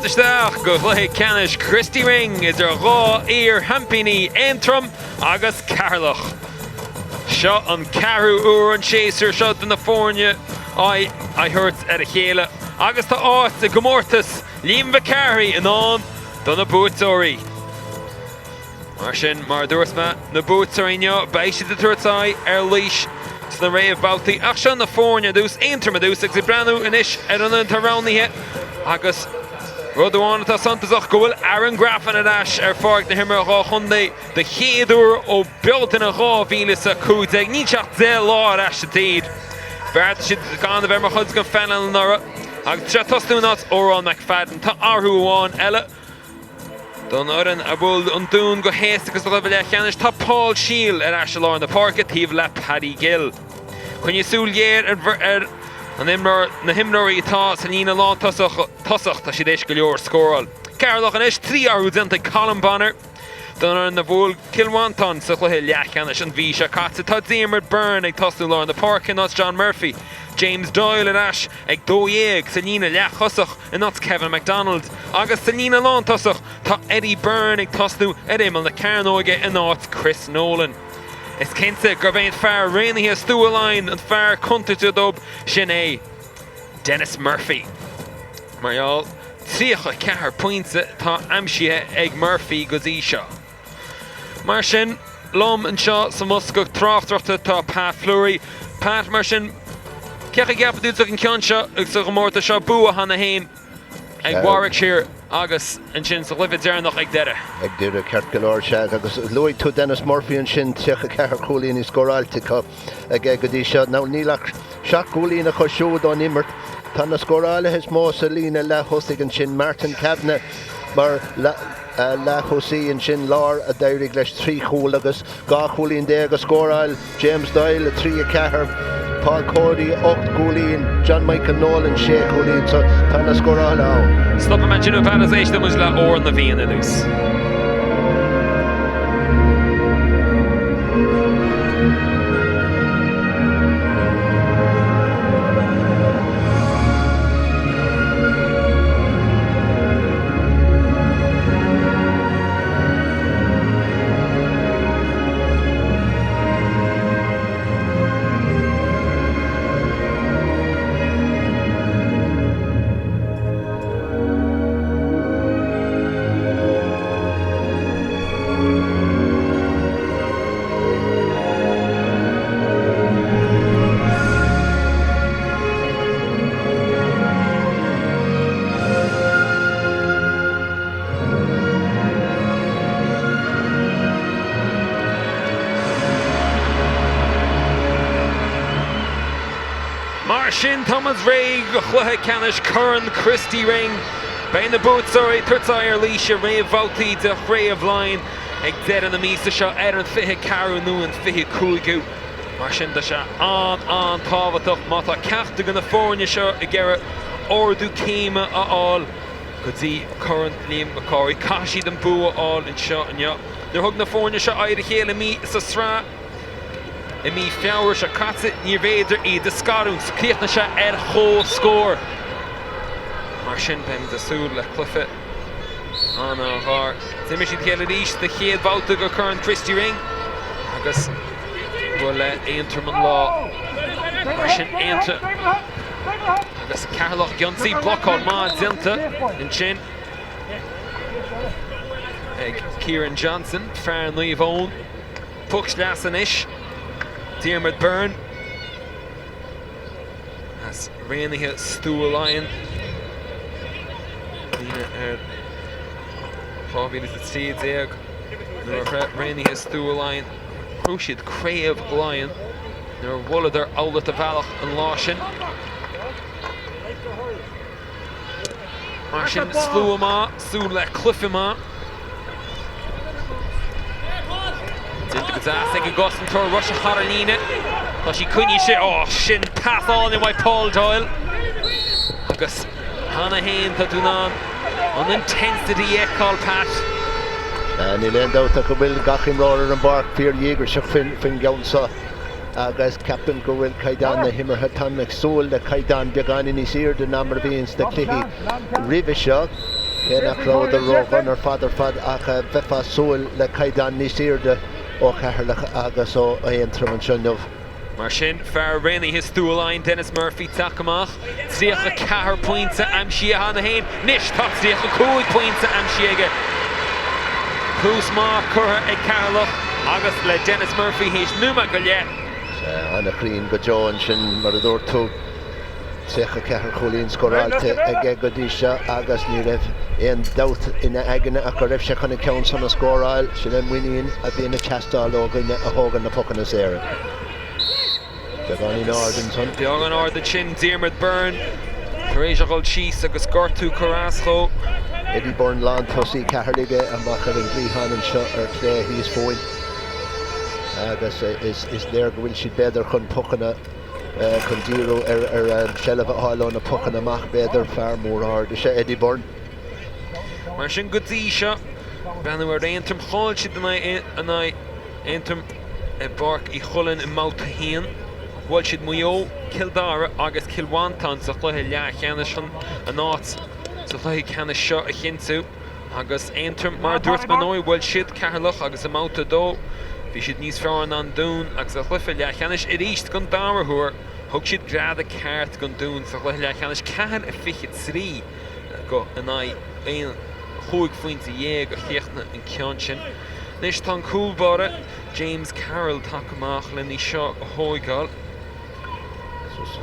Fáilte isteach go chluiche ceannais Christy Ring idir 2 iar-sheaimpíní Aontroim agus Ceatharlach. Seo an ceathrú uair an séasúr seo do na foirne aghaidh a thabhairt ar a chéile agus tá áit i gcomórtas Liam McCarthy i ndán do na buaiteoirí. Mar sin, mar a dúirt mé, na buaiteoirí inniu, beidh siad ag tabhairt aghaidh ar Laois sna réamhbhabhtaí. Ach seo na foirne ar dtús, Aontroim ar dtús agus ag breathnú anois ar an fhoireann atá roghnaithe agus rud amháin atá suntasach, go bhfuil Aaron Graffin ar ais ar pháirc na himeartha 2 chontae do chéad uair ó Bealtaine 2015. Níl sé ach 10 lá ar ais sa tír. Bheartaigh siad gan a bheith mar chuid den phainéal anuraidh agus tá sé ag tosnú in áit Odhrán McFadden. Tá athrú amháin eile. Don fhoireann a bhuail an Dún go héasca sa gcluiche leathcheannais, tá Paul Shiel ar ais i lár na páirce taobh le Paddy Gill. Coinnigh súil ghéar ar an imreoir, na himreoirí atá sa líne lántosach, tosach, tá siad éis go leor scóráil. Ceatharlach anois, 3 athrú déanta ag Colm Bonnar. Don fhoireann a bhuail Cill Mhantáin sa chluiche leathcheannais an mhí seo caite, tá Diarmuid Byrne ag tosnú i lár na páirce in áit John Murphy, James Doyle ar ais ag 12 sa líne leath-thosach in áit Kevin McDonald agus sa líne lántosach tá Eddie Byrne ag tosnú ar imeall na cearnóige in áit Chris Nolan. Is cinnte gurb é an fear raonaithe Stua Laighean an fear contúirteach dóibh, sin é Denis Murphy. Mar gheall 34 pointe atá aimsithe ag Murphy go dtí seo. Mar sin, liom anseo sa mbosca tráchtaireachta tá Pat Fleury. Pat, mar sin, cén chaoi a gceapann tú an ceann seo sa chomórtas seo, bua cheana féin ag Warwickshire agus ansin sa chluiche deireanach ag Doire. Ag Doire, ceart go leor, sea. Agus luaigh tú Denis Murphy ansin, 34 cúilíní scóráilte acu. aige go dtí seo. Now níl ach 7 gcúilín acu siúd ón imirt. Tá na scórálaithe is mó sa líne leath-thosaigh ansin, Martin Kavanagh mar leath-thosaí ansin, lár a d'éirigh leis 3 chúl agus 12 chúilín a scóráil, James Doyle 3, 4, Paul Cody 8 gcúilín, John Michael Nolan 6 chúilín. So tá na scórálaithe ann. Stopfaidh mé ansin a Phat is éistfidh muid le Amhrán na bhFiann ar dtús. Mar sin, tá muid réidh do chluiche ceannais Corn Christy Ring. Beidh na buaiteoirí ag tabhairt aghaidh ar Laois i réamhbhabhtaí de Chraobh Laighean ag deireadh na míosa seo ar an 24ú nó an 25ú. Mar sin tá sé an-an-tábhachtach má tá ceachtar de na foirne seo ag iarraidh ardú céime a fháil go dtí Corn Liam Mac Cárthaigh, caithfidh siad an bua a fháil anseo inniu. Nuair a thug na foirne seo aghaidh ar a chéile i mí sa tsraith i mí Feabhra seo caite, níorbh fhéidir iad a scarúint. Chríochnaigh sé ar chomhscór. Mar sin beimid ag súil le cluiche an-an-ghearr. D'imir siad a chéile arís sa chéad bhabhta de Chorn Christy Ring agus ba le Aontroim an lá. Mar sin Aontroim agus Ceatharlach ag ionsaí, blocáil maith déanta ansin ag Kieran Johnson, fear Naomh Eoin. Puc sleasa anois, Diarmuid Byrne. As Raonaithe Stua Laighean. Daoine ar 2013 nuair a shroich Raonaithe Stua Laighean, ghnóthaigh siad Craobh Laighean nuair a bhuaileadar Abhlat a Bhealach an lá sin. Mar sin, slua maith, súil le cluiche maith. Déanta go deas ag an gcosantóir Roiseach thar an líne. Tá sí coinnithe sé, ó sin pas álainn uaidh Paul Doyle. Agus cheana féin tá tú in ann an intensity a fheiceáil, Pat. Níl aon dabht ach go bhfuil gach imreoir ar an bpáirc fíordhíograiseach faoin gceann seo agus ceapaim go bhfuil caighdeán na himeartha, táim ag súil le caighdeán beagáinín níos airde ná mar a bhíonn sna cluichí roimhe seo. Cé nach rabhadar ródhona ar fad ar fad ach bheifeá ag súil le caighdeán níos airde ó Cheatharlach agus ó Aontroim anseo inniu. Mar sin, fear raonaithe Stua Laighean, Denis Murphy, teacht amach, 34 pointe aimsithe cheana féin. Anois tá 35 pointe aimsithe aige. Tús maith curtha ag Ceatharlach agus le Denis Murphy théis nóiméad go leith. Sea, an-chruinn go deo ansin, mar a dúirt tú. 34 chúilín scóráilte aige go dtí seo agus ní raibh aon dabht ina aigne ach go raibh sé chun an ceann san a scóráil. Sin an muinín a bhíonn ag teastáil ó dhuine a thógann na pocanna saora. Beagáinín ard ansan. Beagán ard ansin, Diarmuid Byrne tar éis a dhul síos agus gortú curtha as dhó. Eddie Byrne lántosaí Cheatharlaigh amach ar an gcliathán anseo ar chlé thíos fúinn agus is léir go bhfuil siad b'fhéidir chun pocanna chun díriú ar seilbh a fháil ó na pocanna amach, b'fhéidir. Fear mór ard is ea Eddie Byrne. Mar sin go dtí seo, breathnú ar Aontroim, chaill siad in aghaidh Aontroim i bPáirc Uí Chuilinn i mBabhta 1. Bhuail siad Maigh Eo, Cill Dara agus Cill Mhantáin sa chluiche leathcheannais chun a n-áit sa chluiche ceannais seo a chinntiú. Agus Aontroim, mar a dúirt mé, ar ndóigh, bhuail siad Ceatharlach agus i mBabhta 2 bhí siad níos fearr ná an Dún agus sa chluiche leathcheannais arís don dara huair thug siad greadadh ceart don Dún sa chluiche leathcheannais, 4-23 go in aghaidh aon chúig phointe dhéag a chríochnaigh an ceann sin. Anois tá an cúl báire James Carroll tagtha amach len í seo a thóigeáil.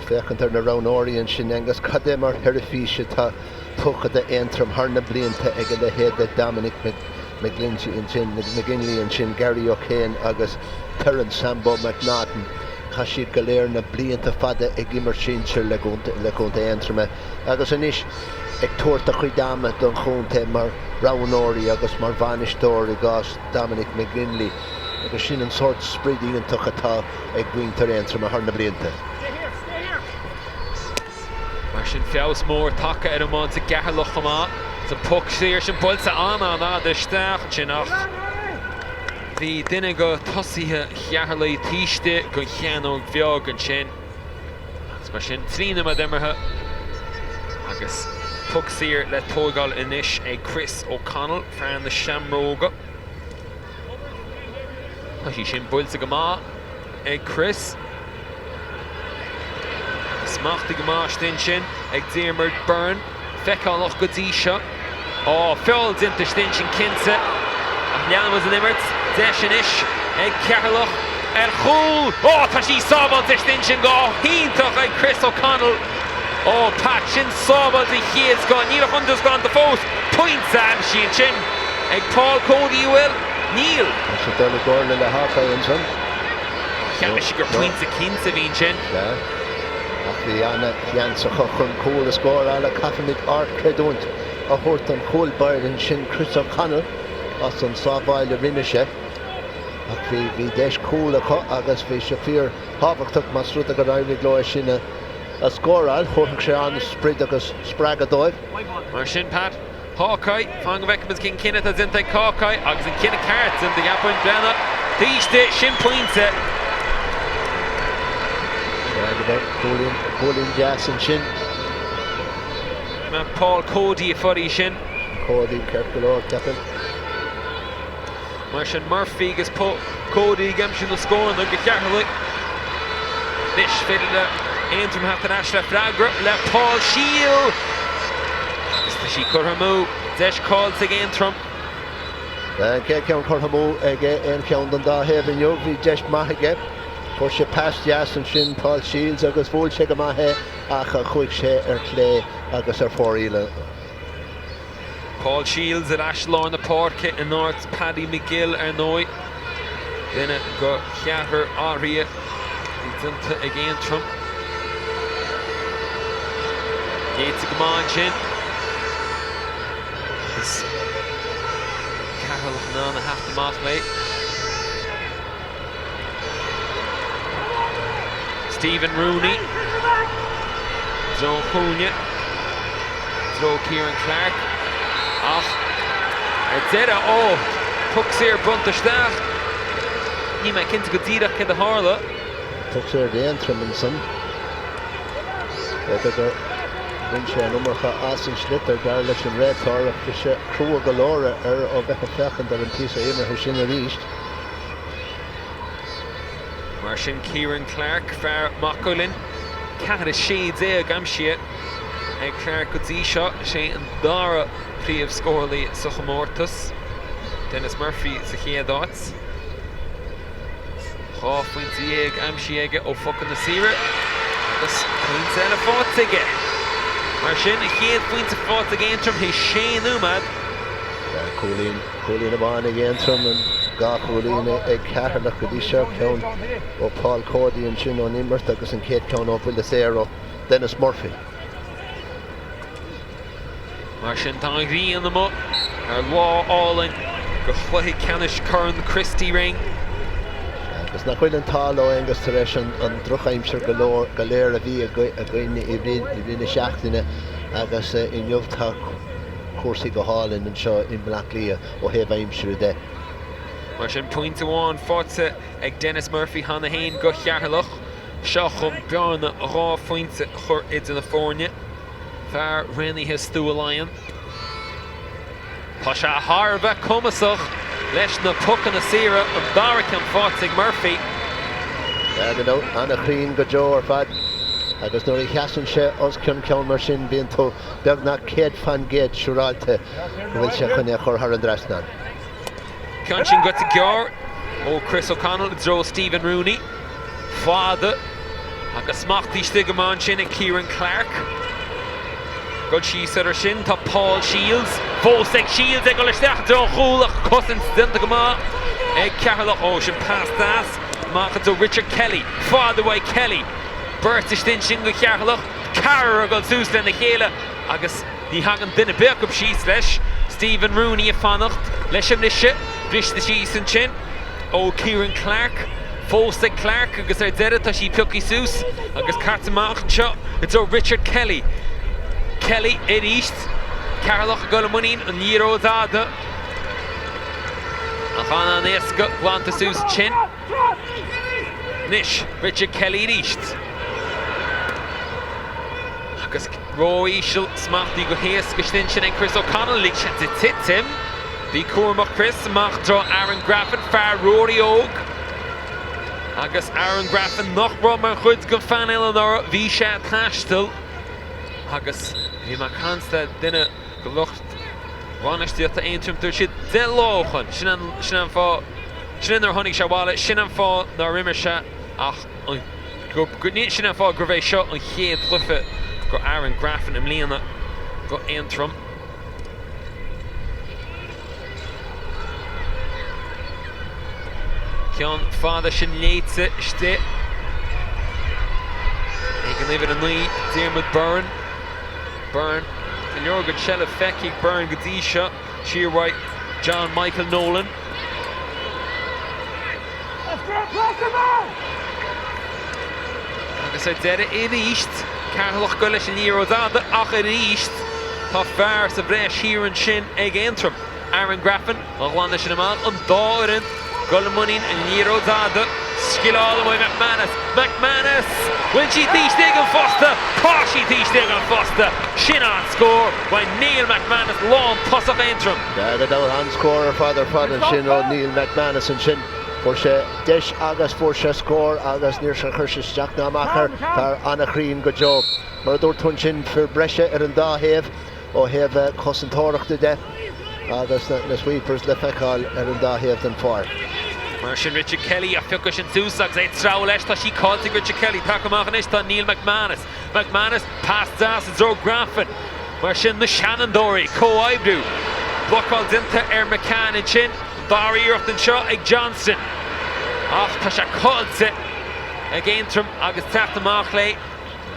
Féachaint ar na roghnóirí ansin, Aengus, cad é mar sheirbhís atá tugtha d'Aontroim thar na blianta ag a leithéid de Dominic McGlinchey ansin, McGinley ansin, Gary O'Kane agus Terence Sambo McNaughton. Chaith siad go léir na blianta fada ag imirt sinsir le Contae Aontroma agus anois ag tabhairt a chuid ama don chontae mar roghnóirí agus mar bhainisteoir i gcás Dominic McGinley agus sin an sórt sprid iontach atá ag muintir Aontroma thar na blianta. Mar sin feabhas mór tagtha ar iomáint i gCeatharlach chomh maith. Is an poc saor sin buailte an-an-fhada isteach ansin ach bhí duine de tosaithe Cheatharlaigh taobh istigh den chearnóg bheag ansin. Agus mar sin, 3 nóiméad imeartha agus poc saor le tóigeáil anois ag Chris O'Connell, fear na Seamróga. Tá sí sin buailte go maith ag Chris. Smachtaithe go maith istigh ansin ag Diarmuid Byrne. Feiceálach go dtí seo. Ó, feall déanta istigh ansin cinnte. Ach leanann muid an imirt. Deis anois ag Ceatharlach ar chúl. Ó, tá sí sábháilte istigh ansin go hiontach ag Chris O'Connell. Ó, Pat, sin sábháil den chéad scoth. Níl a chuntas glanta fós. Pointe aimsithe ansin ag Paul Cody, an bhfuil? Níl. Tá sé ag dul i gcomhairle le Hawkeye ansan. Cheap mise gur pointe cinnte a bhí ansin. Sea. Ach bhí ana-sheans acu chun cúl a scóráil ach caithfimid ardchreidiúint a thabhairt don chúl báire ansin, Chris O'Connell, as an sábháil a rinne sé. Ach bhí, bhí deis cúl acu agus bhí sé fíor thábhachtach más rud é gur éirigh leo é sin a a scóráil. Thabharfadh sé an-sprid agus spreagadh dóibh. Mar sin, Pat, Hawkeye, fan go bhfeicfimid cén cinneadh atá déanta ag Hawkeye agus an cinneadh ceart déanta, cheapfainn. Breathnaigh taobh istigh, sin pointe. Cúilín, cúilín deas ansin. Paul Cody a fuair í sin. Cody, ceart go leor, ceapaim. Mar sin Murphy agus Cody ag aimsiú na scóranna do Cheatharlach. Anois féidir le Aontroim theacht ar ais le freagra le Paul Shiel. Agus tá sí curtha amú. Deis caillte ag Aontroim. An chéad cheann curtha amú ag aon cheann den dá thaobh inniu. Bhí deis maith aige. Fuair sé pas deas ansin Paul Shields agus bhuail sé go maith é ach chuaigh sé ar chlé agus ar fóraoil. Paul Shields ar ais i lár na páirce in áit Paddy McGill ar ndóigh. Duine de cheathrar athruithe a bhí déanta ag Aontroim. Léite go maith ansin. Agus Ceatharlach in ann a theacht amach léi. Stephen Rooney i dtreo an chúinne, i dtreo Kieran Clarke ach ar deireadh, ó, poc saor bronnta isteach. Níl mé cinnte go díreach céard a tharla. Poc saor d'Aontroim ansan. B'fhéidir gur Bhain sé an iomarca as an sliotar, dar leis an réiteoir, ach bhí sé crua go leor air ó bheith ag féachaint ar an bpíosa imeartha sin arís. Mar sin Ciaran Clarke, fear Mhaigh Cuilinn, 4 16 aimsithe ag Clarke go dtí seo. Is é an dara príomhscórálaí sa chomórtas. Denis Murphy sa chéad áit. 12 phointe aimsithe aige ó phocanna saora agus pointe eile faighte aige. Mar sin, an chéad phointe faighte ag Aontroim théis sé nóiméad. Cúilín, cúilín amháin ag Aontroim, an dá chúilín ag Ceatharlach go dtí seo, ceann ó Paul Cody ansin ón imirt agus an chéad ceann ó bhuille saor ó Denis Murphy. Mar sin, tá an ghrian amuigh ar lá álainn do chluiche ceannais Chorn Christy Ring. Agus nach bhfuil an t-ádh leo, Aengus, tar éis an drochaimsir go leor go léir a bhí againn i rith na seachtaine agus inniu tá cúrsaí go hálainn anseo i mBleá Cliath ó thaobh aimsire de. Mar sin, pointe amháin faighte ag Denis Murphy cheana féin do Cheatharlach. Seo chun bearna 2 phointe a chur idir na foirne. Fear raonaithe Stua Laighean. Tá sé thar a bheith cumasach leis na pocanna saora, an dara ceann faighte ag Murphy. An-chruinn go deo ar fad agus nuair a sheasann sé os cionn ceann mar sin bíonn tú beagnach 100% siúráilte go bhfuil sé chun é a chur thar an dtrasnán. Ceann sin goite gearr ó Chris O'Connell i dtreo Stephen Rooney. Fada agus smachtaithe istigh go maith ansin ag Ciaran Clarke. Dul síos air sin tá Paul Shields. Fós ag Shields ag dul isteach i dtreo an chúil ach cosaint déanta go maith ag Ceatharlach. Ó sin pas deas amach i dtreo Richard Kelly. Fada uaidh Kelly. Beirt istigh ansin do Cheatharlach. Ceathrar ag dul suas lena chéile agus ní thagann duine ar bith acu síos leis. Stephen Rooney ag fanacht leis an mbriseadh. Briste síos ansin ó Ciaran Clarke. Fós ag Clarke agus ar deireadh tá sí pioctha suas agus caite amach anseo i dtreo Richard Kelly. Kelly arís. Ceatharlach ag dul i muinín an liathróid fhada. Ach an-éasca glanta suas ansin. Anois Richard Kelly arís. Agus ró-íseal, smachtaithe go héasca istigh ansin ag Chris O'Connell. Lig sé di titim. Bí cúramach Chris, amach i dtreo Aaron Graffin, fear Ruairí Óg. Agus Aaron Graffin nach raibh mar chuid den phainéal anuraidh, bhí sé ag taisteal agus bhí mé ag caint le duine de lucht bhainistíochta Aontroim, dúirt siad 10 lá ó shoin, sin an, sin an fáth, sin é nuair a tháinig sé abhaile, sin an fáth nár imir sé ach an, go, go, sin an fáth gurbh é seo an chéad chluiche do Aaron Graffin i mbliana do Aontroim. Ceann fada sin léite istigh ag an uimhir 9, Diarmuid Byrne. Byrne, go leor den tseilbh feicthe ag Byrne go dtí seo. Siar uaidh John Michael Nolan. Agus ar deireadh arís, Ceatharlach ag dul leis an liathróid fhada ach arís tá fear sa bhreis thiar ansin ag Aontroim. Aaron Graffin a ghlanadh sin amach, an dá fhoireann ag dul i muinín an liathróid fhada. Scileáil amuigh McManus. McManus! Bhfuil sí taobh istigh den phosta? Tá sí taobh istigh den phosta! Sin an-scór uaidh Neil McManus, lántosach Aontroim. Gan dabht an-scór ar fad ar fad ansin ó Neil McManus ansin. Fuair sé deis agus fuair sé scór agus níor chuir sé isteach ná amach air. Fear an-chruinn go deo. Mar a dúirt tú ansin, fir breise ar an dá thaobh ó thaobh cosantóireachta de agus na sweepers le feiceáil ar an dá thaobh den pháirc. Mar sin Richard Kelly a phiocadh sin suas agus é ag treabhadh leis. Tá sí caillte ag Richard Kelly. Tagtha amach anois tá Neil McManus. McManus, pas deas i dtreo Graffin. Mar sin na seanfhondúirí, comhoibriú. Blocáil déanta ar McCann ansin. An dara iarracht anseo ag Johnston. Ach tá sé caillte ag Aontroim agus teacht amach léi.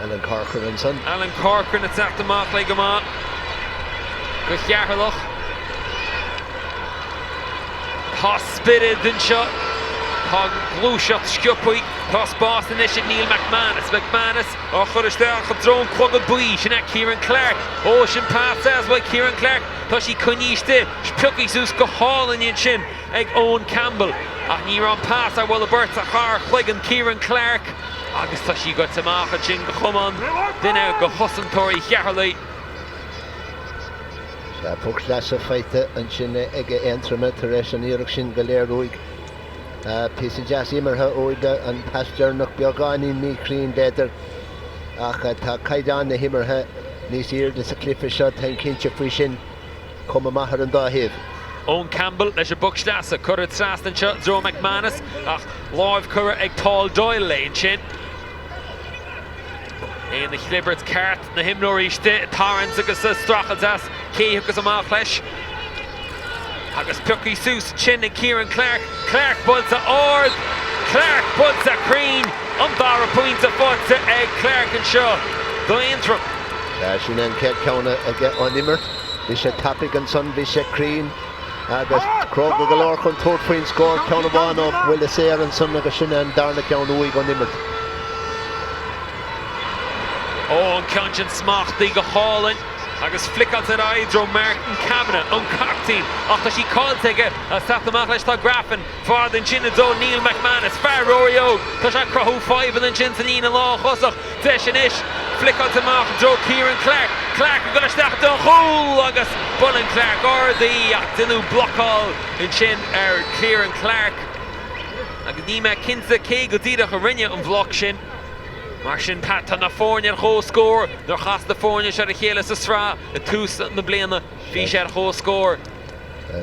Alan Corcoran ansan. Alan Corcoran ag teacht amach léi go maith do Cheatharlach. Tá spiorad anseo. Tá gluaiseacht sciobtha. Tá spás anois ag Neil McManus. McManus á chur isteach i dtreo an clogad buí. Sin é Ciaran Clarke. Ó, sin pas deas uaidh Ciaran Clarke. Tá sí coinnithe istigh. Pioctha suas go hálainn ansin ag Eoin Campbell. Ach ní raibh an pas ar bhualadh beirt ach thar chloigeann Ciaran Clarke. Agus tá sí goite amach ansin go chamán, duine de chosantóirí Cheatharlaigh. Sea, poc sleasa faighte ansin ag Aontroim tar éis an iarracht sin go léir uaidh. Píosa deas imeartha uaidh, an pas deireanach beagáinín míchruinn b'fhéidir, ach tá caighdeán na himeartha níos airde sa chluiche seo, táim cinnte faoi sin. Cuma maith ar an dá thaobh. Eoin Campbell leis an bpoc sleasa curtha trasna anseo i dtreo McManus ach láimh curtha ag Paul Doyle léi ansin. É ina chlibirt ceart, na himreoirí istigh ag tarraingt agus ag streachailt as cé thiocfas amach leis. Agus pioctha suas ansin ag Ciaran Clarke. Clarke buailte ard. Clarke buailte cruinn. An dara pointe faighte ag Clarke anseo d'Aontroim. Sea, sin é an chéad cheann aige ón imirt. Bhí sé tapaidh ansan, bhí sé cruinn agus cróga go leor chun tabhairt faoin scór. Ceann amháin ó bhuille saor ansan agus sin é an darna ceann uaidh ón imirt. Ó, an ceann sin smachtaithe go hálainn agus fliceáilte ar aghaidh i dtreo Martin Kavanagh, an captaen, ach tá sí caillte aige agus teacht amach leis tá Graffin fada ansin i dtreo Neil McManus, fear Ruairí Óg, tá sé ag cruthú fadhbanna ansin sa líne lánthosach. Deis anois, fliceáilte amach i dtreo Ciaran Clarke, Clarke ag dul isteach i dtreo an chúil agus buaileann Clarke ard í ach deineadh blocáil ansin ar Ciaran Clarke agus níl mé cinnte cé go díreach a rinne an bhloc sin. Mar sin Pat, tá na foirne ar chomhscór. Nuair a chas na foirne seo ar a chéile sa tsraith i dtús na bliana, bhí sé ar chomhscór. Tá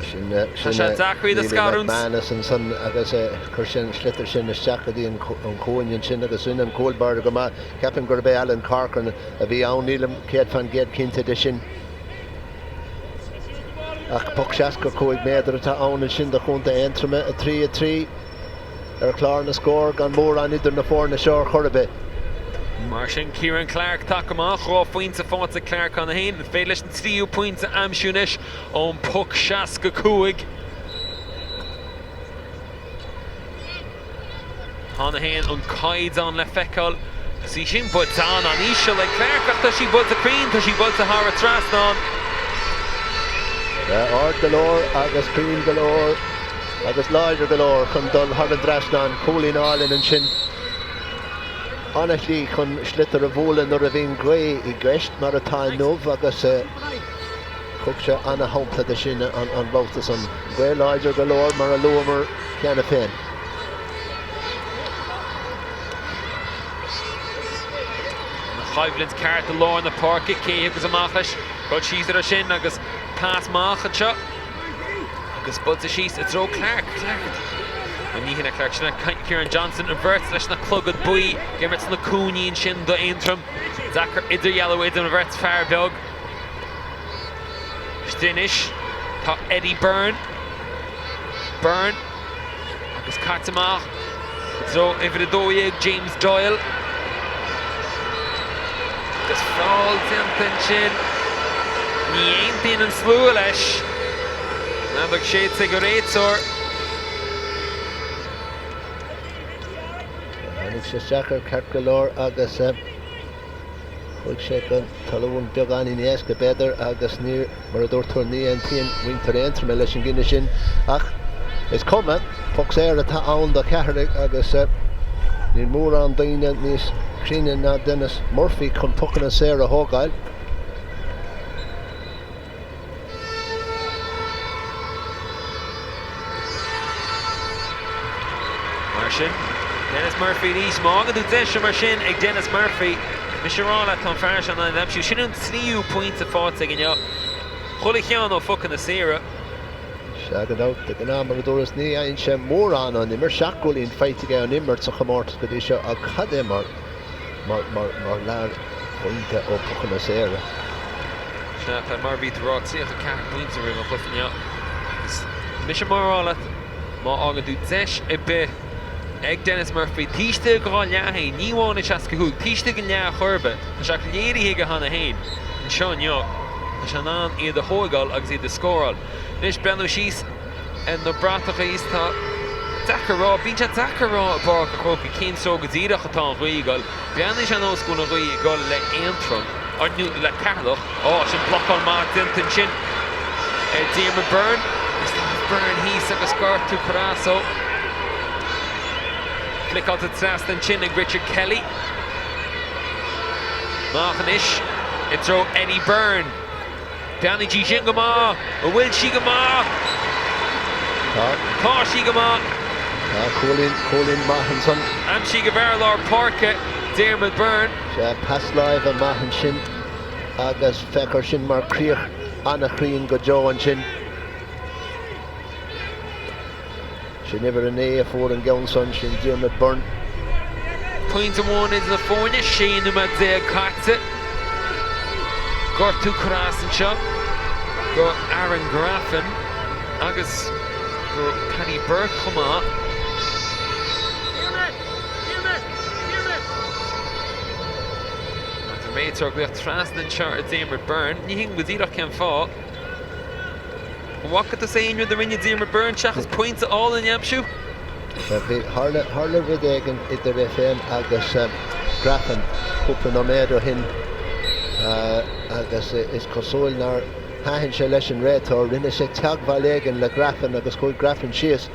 sé deacair iad a scarúint. McManus ansan agus chuir sé an sliotar sin isteach go dtí an cúinne ansin agus rinne an cúl báire go maith. Ceapaim gurb é Alan Corcoran a bhí ann, nílim 100% cinnte de sin. Ach poc 65 méadar atá ann ansin do chontae Aontroma, 3, 3. Ar chlár na scór, gan mórán idir na foirne seo ar chor ar bith. Mar sin, Ciaran Clarke tagtha amach, 2 phointe faighte ag Clarke cheana féin. An féidir leis an tríú pointe a aimsiú anois ón bpoc 65? Cheana féin an caighdeán le feiceáil. Is í sin buailte an-íseal ag Clarke ach tá sí buailte cruinn, tá sí buailte thar an trasnán. Ard go leor agus cruinn go leor. Agus láidir go leor chun dul thar an dtrasnán, cúilín álainn ansin. Ana-shlí chun sliotar a bhualadh nuair a bhíonn gaoth i gceist, mar atá inniu, agus thug sé ana-shampla de sin an babhta san. Gaoth láidir go leor, mar a luamar cheana féin. An choimhlint ceart i lár na páirce, cé a thiocfas amach leis? Dul síos air sin agus pas amach anseo. Agus buailte síos i dtreo Clarke. Clarke. Ó ní hin é Clarke, sin é Kieran Johnson, an bheirt leis na clogaid buí ag imirt sna cúinní ansin d'Aontroim. Deacair idirdhealú idir an bheirt fear beag. Istigh anois tá Eddie Byrne. Byrne agus caite amach i dtreo uimhir 12 James Doyle. Agus feall déanta ansin. Ní aontaíonn an slua leis. An fheadóg séidte ag an réiteoir. Tháinig sé isteach air ceart go leor agus chuaigh sé go talún beagáinín éasca b'fhéidir agus níor, mar a dúirt tú, ní aontaíonn muintir Aontroma leis an gcinneadh sin ach is cuma, poc saor atá ann do Cheatharlach agus níl mórán daoine níos cruinne ná Denis Murphy chun pocanna saora a thógáil. Mar sin, Denis Murphy arís. Má fhágann tú deis mar sin ag Denis Murphy, mise a rá leat, tá an fear seo in ann aimsiú. Sin an tríú pointe faighte aige inniu. Chuile cheann ó phocanna saora. Sea, gan dabht, de ghnáth, mar a dúras, ní fhaigheann sé mórán ón imirt. Seacht gcúilín faighte aige ón imirt sa chomórtas go dtí seo ach cad é mar mar lear pointe ó phocanna saora. Sea, tá mar a bhí tú a rá, 34 pointe roimh an chluiche inniu agus mise mar a rá leat, má fhágann tú deis ar bith ag Denis Murphy taobh istigh dhá leath féin, ní amháin ag 65, taobh istigh den leath chor ar bith, tá sé léirithe aige cheana féin anseo inniu, tá sé in ann iad a thóigeáil agus iad a scóráil. Anois breathnú síos ar na bratacha thíos, tá deacair a rá, bíonn sé deacair a rá i bPáirc an Chrócaigh cén treo go díreach atá an ghaoth ag dul. Breathnaíonn sé ar nós go bhfuil an ghaoth ag dul le Aontroim, nó le Ceatharlach. Ó, sin blocáil maith déanta ansin ar Diarmuid Byrne. Agus tá Byrne thíos agus gortú Carrasso. Fliceáilte trasna ansin ag Richard Kelly. Amach anois i dtreo Eddie Byrne. Beannaigh sí sin go maith. An bhfuil sí go maith? Tá. Tá sí go maith. Tá, cúilín, cúilín maith ansan. Aimsithe ag an bhfear lár páirce, Diarmuid Byrne. Sea, pas láimhe maith ansin agus féach air sin mar chríoch an-chruinn go deo ansin. Sin uimhir 9 a fuair an gceann san, sin Diarmuid Byrne. Pointe amháin idir na foirne, 16 nóiméad caite. Gortú curtha as anseo go Aaron Graffin agus go Paddy Burke chomh maith. Agus an réiteoir ag glaoch trasna anseo ar Diarmuid Byrne. Ní thuigim go díreach cén fáth. An bhfaca tusa aon rud a rinne Diarmuid Byrne seachas pointe álainn a aimsiú? Bhí, tharla, tharla rud éigin idir é féin agus Graffin cúpla nóiméad ó shin agus is cosúil nár thaitin sé leis an réiteoir. Rinne sé teagmháil éigin le Graffin agus chuaigh Graffin síos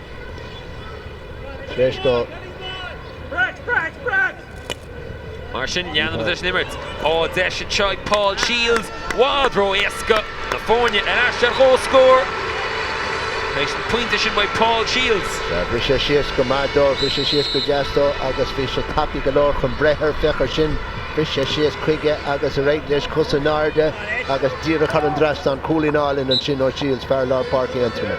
tar éis dó. Mar sin, leanfaimid leis an imirt. Á, deis anseo ag Paul Shields. I bhfad ró-éasca. Na foirne ar ais ar chomhscór. Tar éis an pointe sin uaidh Paul Shields. Bhris sé síos go maith dó, bhris sé síos go deas dó agus bhí sé tapaidh go leor chun breith air. Féach air sin, bhris sé síos chuige agus ar aghaidh leis, cos in airde agus díreach thar an dtrasnán. Cúilín álainn ansin ó Shields, fear lár páirce Aontroma.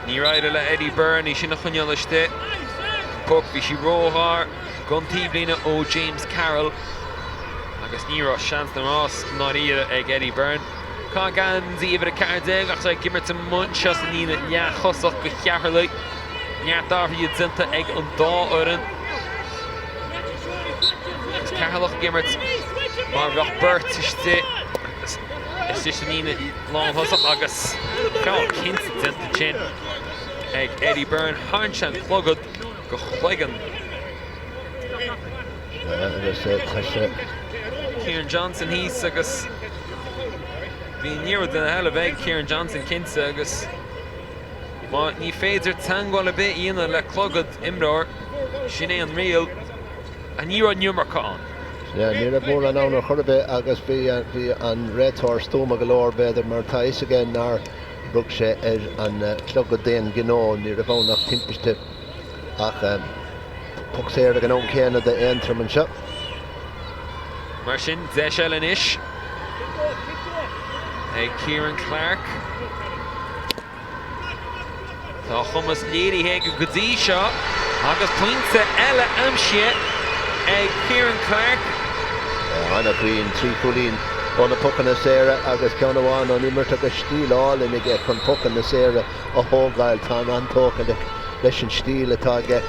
Níor éirigh le Eddie Byrne í sin a choinneáil istigh. An poc, bhí sí róghar. Don taobhlíne ó James Carroll agus ní raibh seans na rás i ndáiríre ag Eddie Byrne. Caitheadh geansaí uimhir 14 ach tá ag imirt amuigh anseo sa líne leath-thosach go Cheatharlach. Neart athruithe déanta ag an dá fhoireann. Agus Ceatharlach ag imirt mar bheadh beirt istigh agus istigh sa líne lánthosach agus feall cinnte déanta ansin ag Eddie Byrne. Tharraing sé an clogad. go cloigeann. Agus tá sé. Kieran Johnson thíos agus bhí an liathróid ina sheilbh ag Kieran Johnson cinnte agus má ní féidir teagmháil ar bith a dhéanamh le clogad imreoir, sin é an riail. Ach ní raibh an iomarca ann. Sea, ní raibh mórán ann ar chor ar bith agus bhí an réiteoir stuama go leor, b'fhéidir, mar tá a fhios aige nár rug sé ar an chlogad d'aon ghnó, ní raibh ann ach timpiste. Ach poc saor ag an am céanna d'Aontroim anseo. Mar sin, deis eile anois ag Kieran Clarke. Tá a chumas léirithe aige go dtí seo agus pointe eile aimsithe ag Kieran Clarke. An-chruinn, 3 chúilín ó na pocanna saora agus ceann amháin ón imirt agus stíl álainn aige chun pocanna saora a thógáil. Táim an-tógtha leis an stíl atá aige.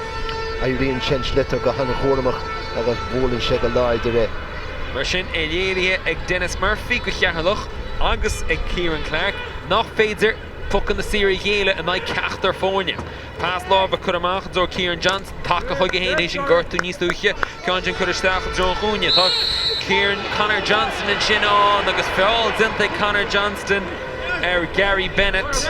Éiríonn sé an sliotar go han-chúramach agus buaileann sé go láidir é. Mar sin, é léirithe ag Denis Murphy go Cheatharlach agus ag Kieran Clarke nach féidir pocanna saora a ghéilleadh in aghaidh ceachtar foirne. Pas láimhe curtha amach i dtreo Kieran Johnston, tagtha chuige féin théis an gortú níos luaithe, ceann sin curtha isteach i dtreo an chúinne. Tá Kieran Conor Johnston ansin ann agus feall déanta ag Conor Johnston ar Gary Bennett.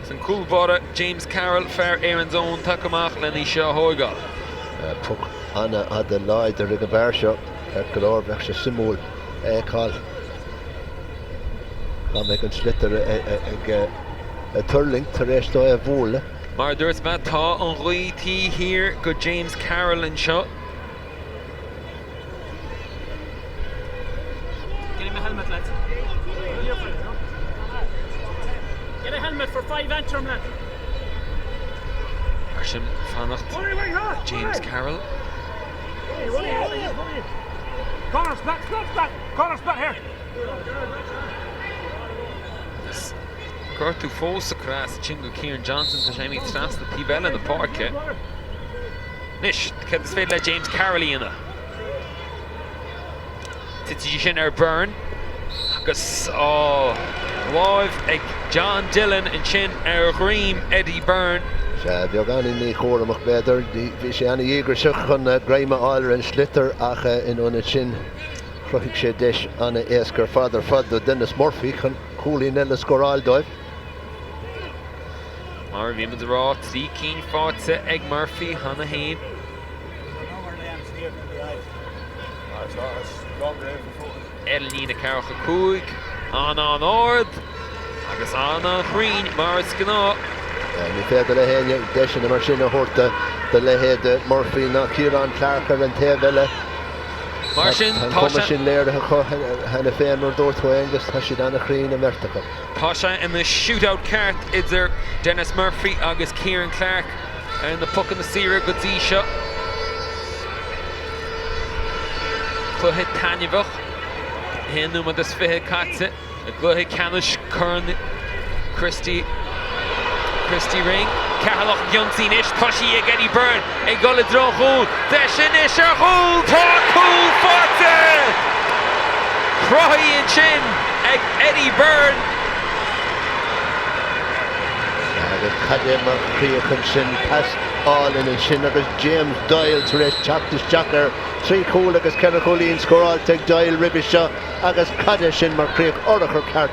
Is an cúl báire James Carroll, fear Erin's Own, tagtha amach lena í seo a thóigeáil. Puc an-fhada láidir ag an bhfear seo. Ceart go leor, bheadh sé suimiúil a fheiceáil cá mbeidh an sliotar ag tuirlingt tar éis dó é a bhualadh. Mar a dúirt mé, tá an ghaoth taobh thiar go James Carroll anseo. Mar sin, fanacht James Carroll. Agus gortú fós curtha as ansin go Kieran Johnson, tá sé imithe trasna taobh eile na páirce. Anois, céard is féidir le James Carroll a dhéanamh? Titfidh sí sin ar Byrne agus á láimh ag John Dillon ansin ar dhroim Eddie Byrne. Sea, beagáinín míchúramach b'fhéidir. Bhí sé an-dhíograiseach chun greim a fháil ar an sliotar ach in ionad sin chruthaigh sé deis an-éasca ar fad ar fad do Denis Murphy chun cúilín eile a scóráil dóibh. Mar a bhí muid a rá, 3 cinn faighte ag Murphy cheana féin. Ar líne ceathracha 5, an-an-ard agus an-an-chruinn mar is gnáth. Ní féidir le héinne deiseanna mar sin a thabhairt do leithéid Murphy ná Ciarán Clarke ar an taobh eile. Mar sin, Tá an tá cumas sé. sin léirithe acu cheana féin, mar a dúirt tú, Aengus, tá siad an-chruinn an bheirt acu. Tá sé ina shootout ceart idir Denis Murphy agus Ciaran Clarke ar na pocanna saora go dtí seo. Cluiche taitneamhach, 1 nóiméad is 20 caite i gcluiche ceannais Chorn Christy Christy Ring. Ceatharlach ag ionsaí anois, tá sí ag Eddie Byrne ag dul i dtreo an chúil, deis anois ar chúl, tá cúl faighte! Cruthaithe ansin ag Eddie Byrne. Agus cad é mar chríoch ansin, pas álainn ansin agus James Doyle tar éis teacht isteach air. 3 chúl agus 4 chúilín scóráilte ag Doyle roimhe seo agus cad é sin mar chríoch, urchar ceart.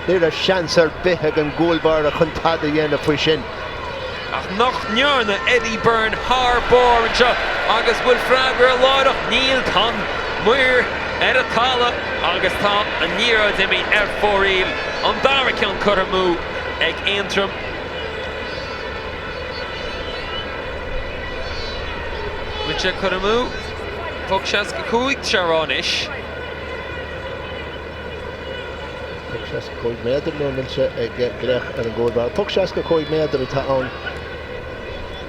Ní raibh seans ar bith ag an gcúlbáire chun tada a dhéanamh faoi sin. Ach nach ndearna Eddie Byrne thar barr anseo agus bhfuil freagra láithreach? Níl, tá an maor ar an talamh agus tá an liathróid imithe ar fóraoil. An dara ceann curtha amú ag Aontroim. Bhfuil sé curtha amú? Poc 65 tá sé a rá anois. Poc 65 méadar nó an bhfuil sé ag glaoch ar an gcúlbáire? Poc 65 méadar atá ann.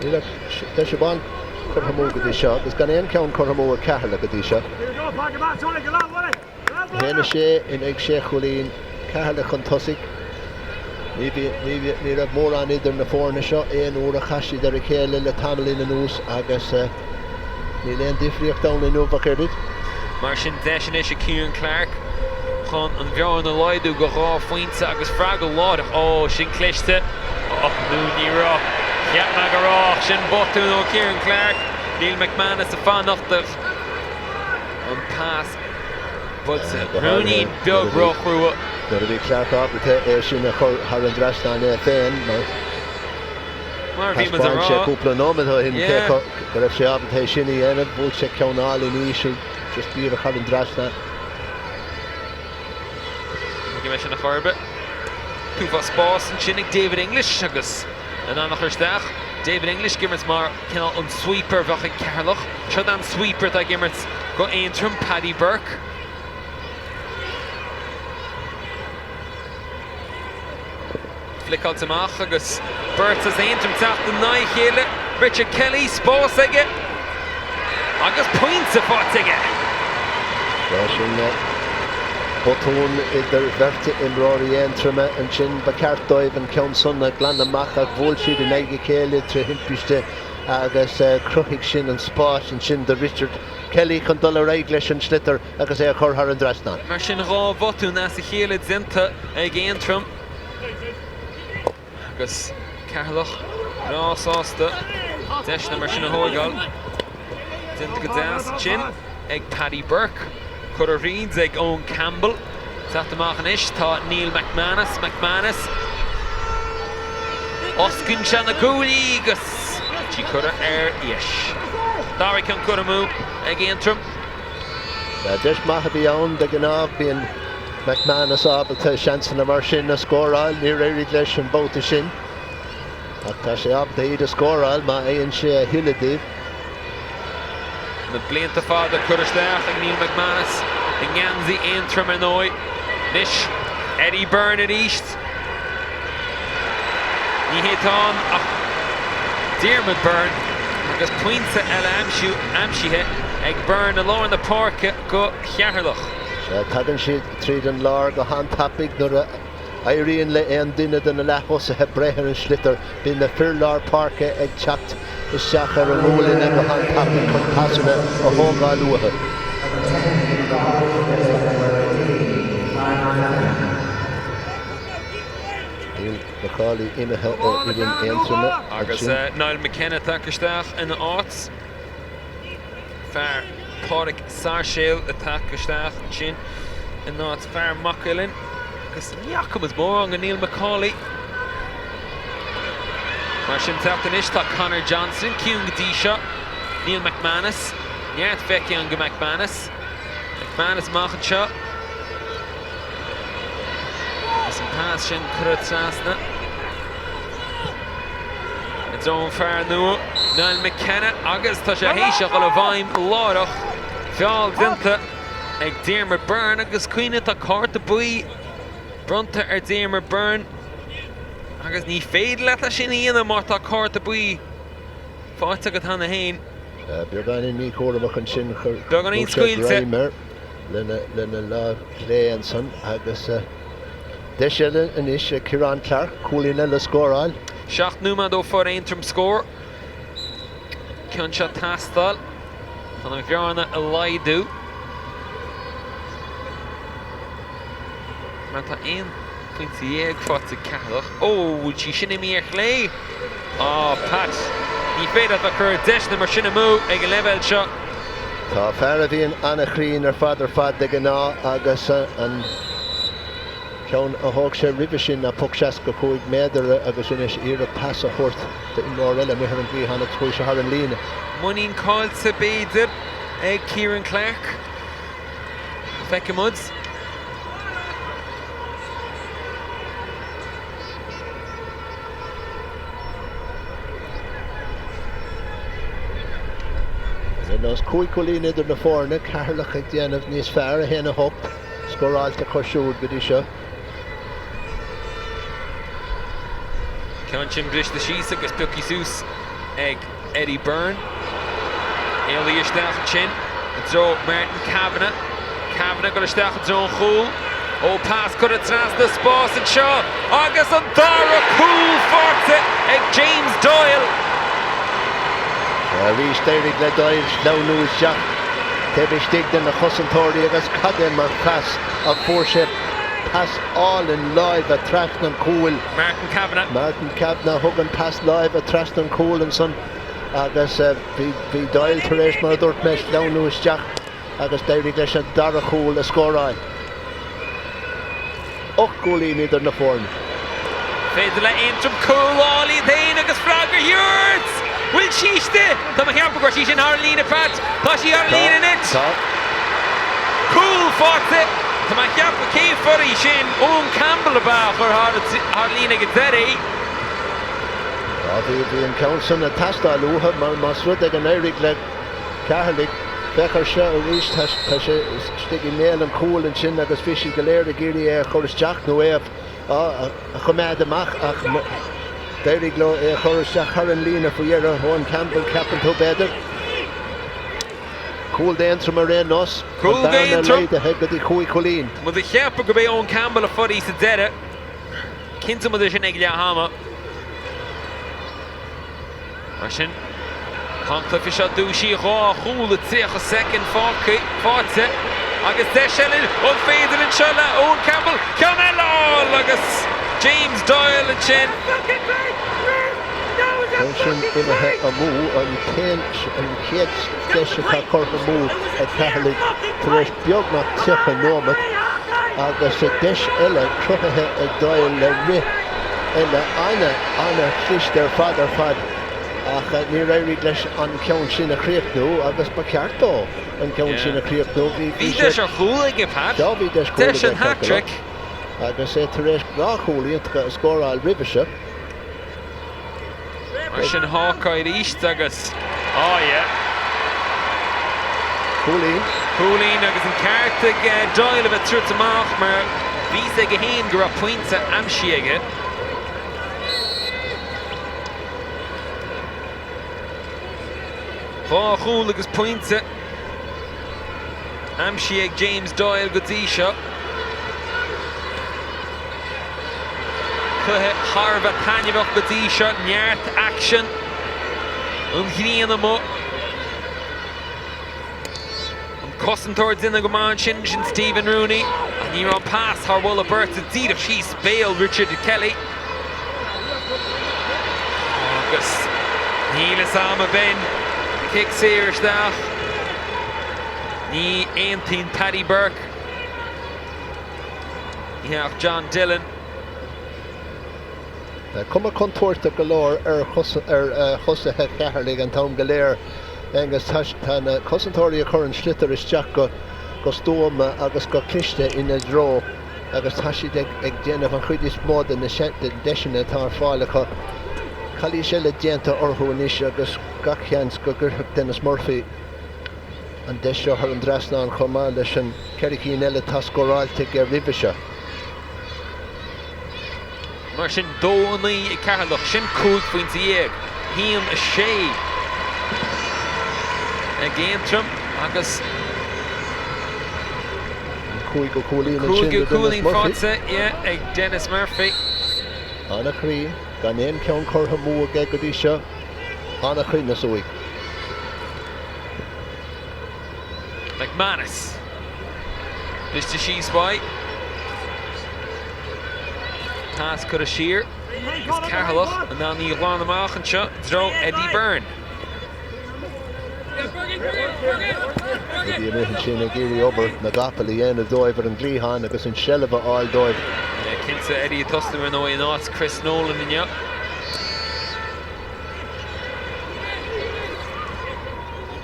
Níl ach deis amháin curtha amú go dtí seo agus gan aon cheann curtha amú ag Ceatharlach go dtí seo. 1-6 in aghaidh sé chúilín, Ceatharlach chun tosaigh. Ní ní raibh mórán idir na foirne seo aon uair a chas siad ar a chéile le tamaillín anuas agus níl aon difríocht ann inniu ach oiread. Mar sin deis anois ag Ciaran Clarke chun an bhearna a laghdú go 2 phointe agus freagra láithreach. Ó, sin cliste. Och, nó ní raibh. Cheap mé go raibh ach sin botún ó Ciaran Clarke. Neil McManus ag fanacht ach an pas buailte ruainnín beag róchrua. Nuair a bhí Clarke ábalta é sin a chur thar an dtrasnán é féin, mar Mar a bhí muid a thaispeáin sé rá. cúpla nóiméad ó shin cé go raibh sé ábalta é sin a dhéanamh, bhuail sé ceann álainn íseal just díreach thar an dtrasnán. Ní mé sin a chor ar bith. Cúpla spás ansin ag David English agus in ann a chur isteach. David English ag imirt mar cineál an sweeper a bheadh ag Ceatharlach. Seo an sweeper atá ag imirt go Aontroim, Paddy Burke. Fliceáilte amach agus beirt as Aontroim teacht in aghaidh a chéile. Richard Kelly, spás aige agus pointe faighte aige. Sea, sin botún idir bheirt imreoirí Aontroma ansin. Ba cheart dóibh an ceann san a ghlanadh amach ach bhuail siad in aghaidh a chéile tré thimpiste agus chruthaigh sin an spás ansin do Richard Kelly chun dul ar aghaidh leis an sliotar agus é a chur thar an dtrasnán. Mar sin, 2 bhotún as a chéile déanta ag Aontroim agus Ceatharlach breá sásta deiseanna mar sin a thóigeáil. Déanta go deas ansin ag Paddy Burke. Curtha thríd ag Eoin Campbell. Teacht amach anois tá Neil McManus. McManus. Osclaíonn sé na guaillí agus í curtha ar dheis. Dara ceann curtha amú ag Aontroim. Deis maith a bhí ann de ghnáth. Bíonn McManus ábalta seansanna mar sin a scóráil. Níor éirigh leis an babhta sin. Ach tá sé ábalta iad a scóráil má fhaigheann sé a thuilleadh díobh. Na blianta fada curtha isteach ag Neil McManus i ngeansaí Aontroim ar ndóigh. Anois Eddie Byrne arís. Ní hé atá ann ach Diarmuid Byrne agus pointe eile aimsithe ag Byrne i lár na páirce go Cheatharlach. Sea, tagann siad tríd an lár go han-tapaidh nuair a éiríonn le aon duine de na leath-thosaithe breith ar an sliotar. Bíonn na fir lár páirce ag teacht isteach ar a nguailne go han-tapaidh chun pasanna a thógáil uathu. Níl McCauley imithe ó fhoireann Aontroma Agus ansin. Niall McKenna tagtha isteach ina áit. Fear Pádraig Sáirséal atá tagtha isteach ansin in áit fear Maigh Cuilinn agus ní fhaca muid mórán de Neil McCauley. Mar sin teacht anois tá Conor Johnston ciúin go dtí seo. Neil McManus. Neart feicthe againn go McManus. McManus amach anseo. Agus an pas sin curtha trasna i dtreo an fear nua, Niall McKenna, agus tá sé théis a dhul i bhfeidhm láithreach. Feall déanta ag Diarmuid Byrne agus cuimhnigh tá cárta buí bronnta ar Diarmuid Byrne agus ní féidir leat é sin a dhéanamh má tá cárta buí faighte agat cheana féin. Beagáinín míchúramach ansin, chuir sé greim air lena lámh chlé ansan agus deis eile anois ag Ciarán Clarke cúilín eile a scóráil. 7 nóiméad ó fuair Aontroim scór. Ceann seo ag teastáil chun an bhearna a laghdú. Mar tá 11 phointe faighte ag Ceatharlach. Ó, bhfuil sí sin imithe ar chlé? Á, Pat, ní féidir leat a chur deiseanna mar sin amú ag an leibhéal seo. Tá fear a bhíonn an-chruinn ar fad ar fad de ghnáth agus an ceann a thóg sé roimhe sin ná poc 65 méadar agus rinne sé iarracht pas a thabhairt d'imreoir eile amuigh ar an gcliathán agus chuaigh sé thar an líne. Muinín caillte b'fhéidir ag Ciaran Clarke. Feicfidh muid. Ar aon nós, 5 chúilín idir na foirne, Ceatharlach ag déanamh níos fearr, 1, 8 scóráilte acu siúd go dtí seo. Ceann sin briste síos agus pioctha suas ag Eddie Byrne. Éalaithe isteach ansin i dtreo Martin Kavanagh. Kavanagh ag dul isteach i dtreo an chúil. Ó pas curtha trasna spás anseo agus an dara cúl faighte ag James Doyle. Arís d'éirigh le Doyle sleamhnú isteach taobh istigh de na cosantóirí agus cad é mar phas a fuair sé, pas álainn láimhe trasna an chúil. Martin Kavanagh. Martin Kavanagh a thug an pas láimhe trasna an chúil ansan agus bhí Doyle tar éis, mar a dúirt mé, sleamhnú isteach agus d'éirigh leis an dara chúl a scóráil. 8 gcúilín idir na foirne. Féidir le Aontroim cúl a fháil iad féin agus freagra a thabhairt! Bhfuil sí istigh? Tá mé ag ceapadh go raibh sí sin thar an líne, Pat. Tá sí thar an líne anois. Tá. Cúl faighte. Tá mé ag ceapadh cé fuair í sin? Eoin Campbell ab ea a chuir thar an líne ag an deireadh í. Tá, bhí, bhí an ceann san ag teastáil uathu mar más rud é go n-éirigh le Ceatharlach, féach air seo arís, tá, tá sé istigh i mbéal an chúil ansin agus bhí siad go léir ag iarraidh é a chur isteach nó é a, a, a choimeád amach ach d'éirigh leo é a chur isteach thar an líne faoi dheireadh. Eoin Campbell, ceapann tú, b'fhéidir. Cúl d'Aontroim ar aon nós, an Cúl bearna d'Aontroim. laghdaithe go dtí chúig chúilín. Tá muid ag ceapadh gurb é Eoin Campbell a fuair í sa deireadh. Cinnteoidh muid é sin ag leath ama. Mar sin, tá an cluiche seo dúisithe, 2 chúl i 30 soicind faighte agus deis eile an féidir anseo le Eoin Campbell ceann eile a fháil agus James Doyle ansin. Ceann sin imithe amú, an t-aon, an chéad deis atá curtha amú ag Ceatharlach tar éis beagnach 30 nóiméad agus deis eile cruthaithe ag Doyle le rith eile ana-ana-chliste ar fad ar fad ach níor éirigh leis an ceann sin a chríochnú agus ba cheart dó an ceann sin a chríochnú. Bhí Bhí deis ar chúl aige, Pat. Dá bhí deis chúil Deis aige an hat-trick. Agus é tar éis 2 chúl iontacha a scóráil roimhe seo. Mar sin Hawkeye arís agus, oh yeah. Cúilín. Cúilín agus an ceart ag Doyle a bheith ag tabhairt amach mar bhí fhios aige féin go raibh pointe aimsithe aige. Dhá chúl agus pointe aimsithe ag James Doyle go dtí seo. Cluiche thar a bheith taitneamhach go dtí seo, neart aicsean, an ghrian amuigh. An cosantóir ag déanamh go maith ansin, sin Stephen Rooney, ach ní raibh an pas thar mholadh beirte, díreach síos béal Richard Kelly. Agus níl fhios a'm ab in cic saor isteach. Ní aontaíonn Paddy Burke. Ní hea ach John Dillon. Tá cuma contúirteach go leor ar thosaithe Cheatharlaigh an t-am go léir, Aengus. Tá na cosantóirí ag cur an sliotar isteach go stuama agus go cliste ina dtreo agus tá siad ag déanamh an chuid is mó de na deiseanna atá ar fáil acu. Calaois eile déanta orthu anois agus gach seans go gcuirfeadh Denis Murphy an deis seo thar an dtrasnán chomh maith leis an cheithre cinn eile atá scóráilte aige roimhe seo. Mar sin, 2, 9 ag Ceatharlach, sin 15 phointe. 1, 6 ag Aontroim agus. An cúigiú cúilín ansin do Denis Murphy. Cúigiú cúilín faighte ag Denis Murphy. An-chruinn, gan aon cheann curtha amú aige go dtí seo. An-chruinneas uaidh. McManus. Briste síos uaidh. Pas curtha siar agus Ceatharlach in ann í a ghlanadh amach anseo i dtreo Eddie Byrne. Eddie amuigh ansin ag iarraidh obair na gcapall a dhéanamh dóibh ar an gcliathán agus an seilbh a fháil dóibh. Cinnte, Eddie ag tosnú ar ndóigh in áit Chris Nolan inniu.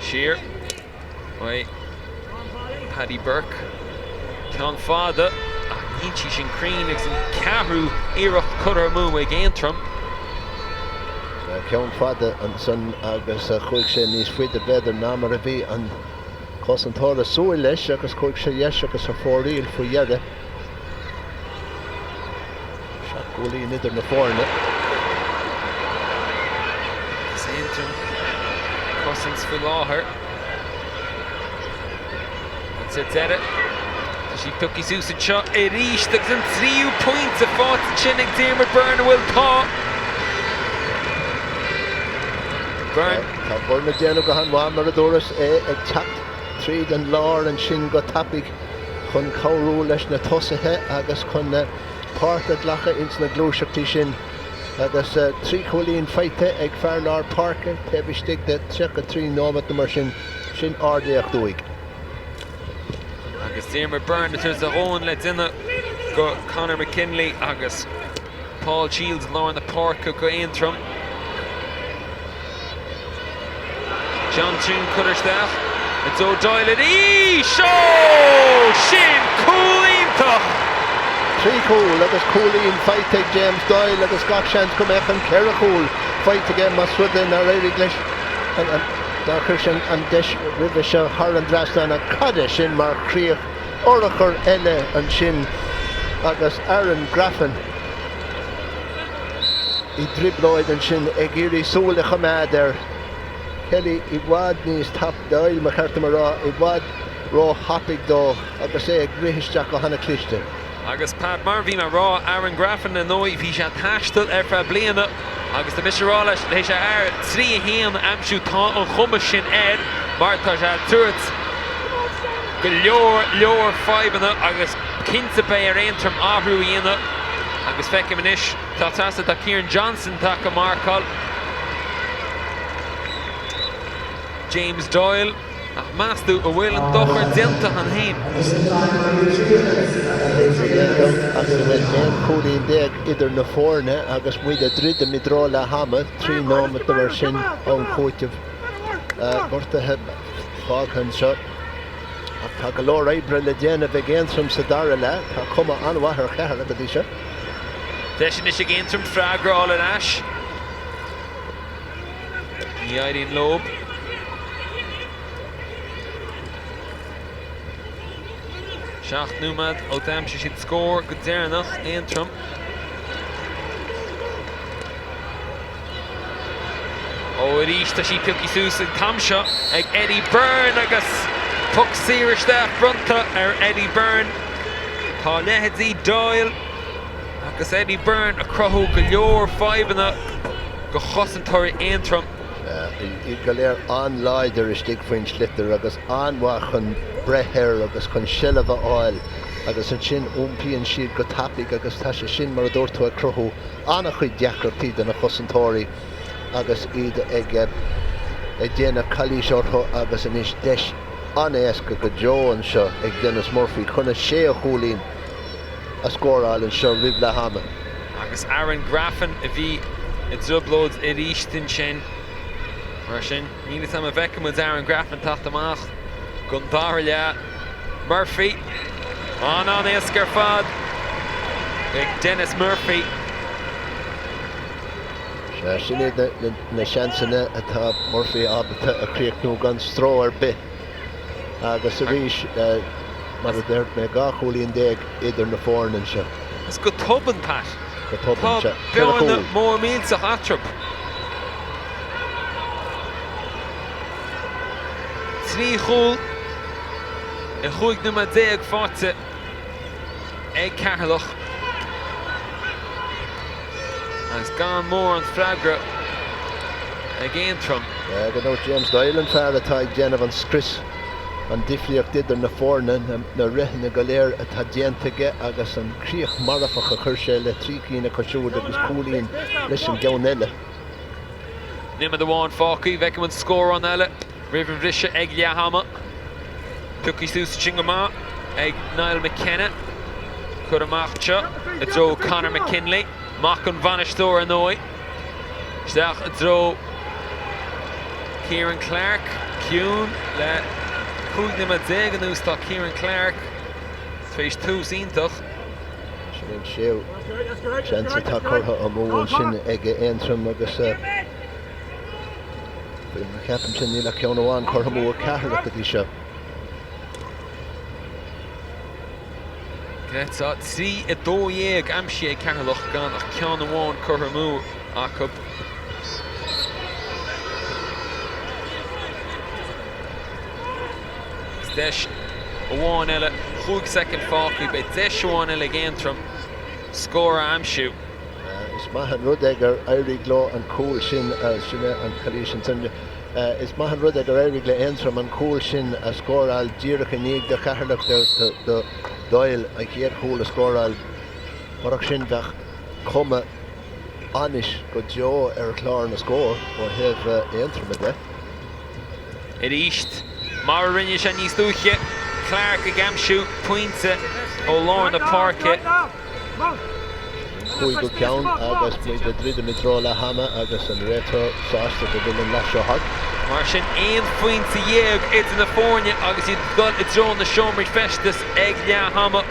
Siar. Uaidh Paddy Burke. Ceann fada ach níl sí sin cruinn agus an ceathrú iarracht curtha amú ag Aontroim. Ceann fada ansan agus chuaigh sé níos faide b'fhéidir ná mar a bhí an cosantóir ag súil leis agus chuaigh sé dheis agus ar fóraoil faoi dheireadh. 7 gcúilín idir na foirne. Is Aontroim ag cosaint faoi láthair. Agus ar deireadh, tá sí pioctha suas anseo arís agus an tríú pointe faighte ansin ag Diarmuid Byrne, an bhfuil? Tá. Byrne. Tá Byrne ag déanamh go han-mhaith, mar a dúras, é ag teacht tríd an lár ansin go tapaidh chun cabhrú leis na tosaithe agus chun páirt a ghlacadh ins na gluaiseachtaí sin agus 3 chúilín faighte ag fear lár páirce taobh istigh de 33 nóimeat nó mar sin, sin ard-éacht uaidh. Agus Diarmuid Byrne ag tabhairt a dhóthain le déanamh go Conor McKinley agus Paul Shields i lár na páirce go Aontroim. Johnson curtha isteach i dtreo Doyle arís! Ó! Sin cúl iontach! 3 chúl agus cúilín faighte ag James Doyle agus gach seans go mbeadh an 4 chúl faighte aige más rud é nár éirigh leis nár chuir sé an deis roimhe seo thar an dtrasnán ach cad é sin mar chríoch urchar eile ansin agus Aaron Graffin i dtrioblóid ansin ag iarraidh súil a choimeád ar Kelly i bhfad níos tap, Doyle ba cheart dom a rá, i bhfad ró-thapaidh dó agus é ag rith isteach go hana-chliste. Agus Pat, mar a bhí mé a rá, Aaron Graffin, ar ndóigh, bhí sé ag taisteal ar feadh bliana agus tá mise a rá leis, théis a fhear 3 1 a aimsiú, tá an chuma sin air mar tá sé ag tabhairt go leor leor fadhbanna agus cinnte beidh ar Aontroim athrú a dhéanamh agus feicim anois, Tá trasna, tá Kieran Johnson tagtha marcáil James Doyle ach meas tú an bhfuil an dochar déanta cheana féin? Agus an bhfuil 11 cúilín idir na foirne agus muid ag druidim i dtreo leath ama, 3 nóimeat nó mar sin am cúitimh gortaithe fágtha anseo. Ach tá go leor oibre le déanamh ag Aontroim sa dara leath. Tá cuma an-mhaith ar Cheatharlach go dtí seo. Deis anois ag Aontroim freagra a fháil ar ais. Ní éiríonn leo. 7 nóiméad ó d'aimsigh siad scór go deireanach, Aontroim. Ó arís tá sí pioctha suas an t-am seo ag Eddie Byrne agus poc saor isteach bronnta ar Eddie Byrne. Tá leithéidí Doyle agus Eddie Byrne ag cruthú go leor fadhbanna go chosantóirí Aontroim. Iad go léir an-láidir istigh faoin sliotar agus an-mhaith chun breith air agus chun seilbh a fháil agus ansin iompaíonn siad go tapaidh agus tá sé sin, mar a dúirt tú, ag cruthú an-chuid deacrachtaí do na cosantóirí agus iad ag déanamh calaois orthu agus anois deis an-éasca go deo anseo ag Denis Murphy chun a séú chúilín a scóráil anseo roimh leath ama. Agus Aaron Graffin a bhí i dtrioblóid arís ansin. Mar sin, níl 'fhios a'm an bhfeicfidh muid Aaron Graffin teacht amach don dara leath. Murphy, an-an-éasca ar fad ag Denis Murphy. Sea, sin iad na seansanna atá Murphy ábalta a chríochnú gan stró ar bith. Agus arís, mar a dúirt mé, 12 chúilín idir na foirne anseo. Is go tobann, Pat. Go tobann, sea. Tá bearna mór millteach eatarthu. 3 chúl i 15 nóiméad faighte ag Ceatharlach agus gan mórán freagra ag Aontroim. Gan dabht James Doyle an fear atá ag déanamh an scrios, an difríocht idir na foirne, na reitheanna go léir atá déanta aige agus an críoch marfach a chuir sé le 3 cinn acu siúd agus cúilín leis an gceann eile. Nóiméad amháin fágtha, bhfeicfidh muid scórán eile roimh an bhriseadh ag leath ama. Pioctha suas ansin go maith ag Niall McKenna. Cur amach anseo i dtreo Conor McKinley, mac an bhainisteora ar ndóigh. Isteach i dtreo Kieran Clarke, ciúin le 15 nóiméad anuas tá Kieran Clarke tar éis tús iontach. Sin an séú seans atá curtha amú ansin ag Aontroim agus faoi mar a cheapaimse níl ach ceann amháin curtha amú ag Ceatharlach go dtí seo. Tá 3, 12 aimsithe ag Ceatharlach gan ach ceann amháin curtha amú acu. Agus deis amháin eile, 5 soicind fágtha, beidh deis amháin eile ag Aontroim scór a aimsiú. Is maith an rud é gur éirigh leo an cúl sin, sin é an calaois ansin, is maith an rud é gur éirigh le Aontroim an cúl sin a scóráil díreach i ndiaidh do Cheatharlach do Doyle an chéad chúl a scóráil. Murach sin bheadh cuma ainnis go deo ar chlár na scór ó thaobh Aontroma de. Arís, mar a rinne sé níos luaithe, Clarke ag aimsiú pointe ó lár na páirce. Cúigiú ceann agus muid ag druidim i dtreo leath ama agus an réiteoir sásta go bhfuil an leath seo thart. Mar sin, 11 phointe idir na foirne agus iad ag dul i dtreo na seomraí feistis ag leath ama.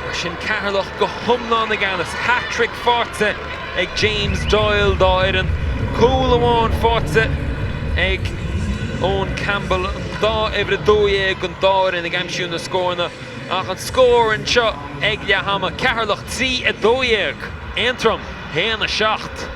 Mar sin, Ceatharlach go hiomlán i gceannas. Hat-trick faighte ag James Doyle dá fhoireann. Cúl amháin faighte ag Eoin Campbell. An dá uimhir 12 an dá fhoireann ag aimsiú na scóranna. Ach an scór anseo ag leath ama, Ceatharlach 3, 12, Aontroim 1, 7.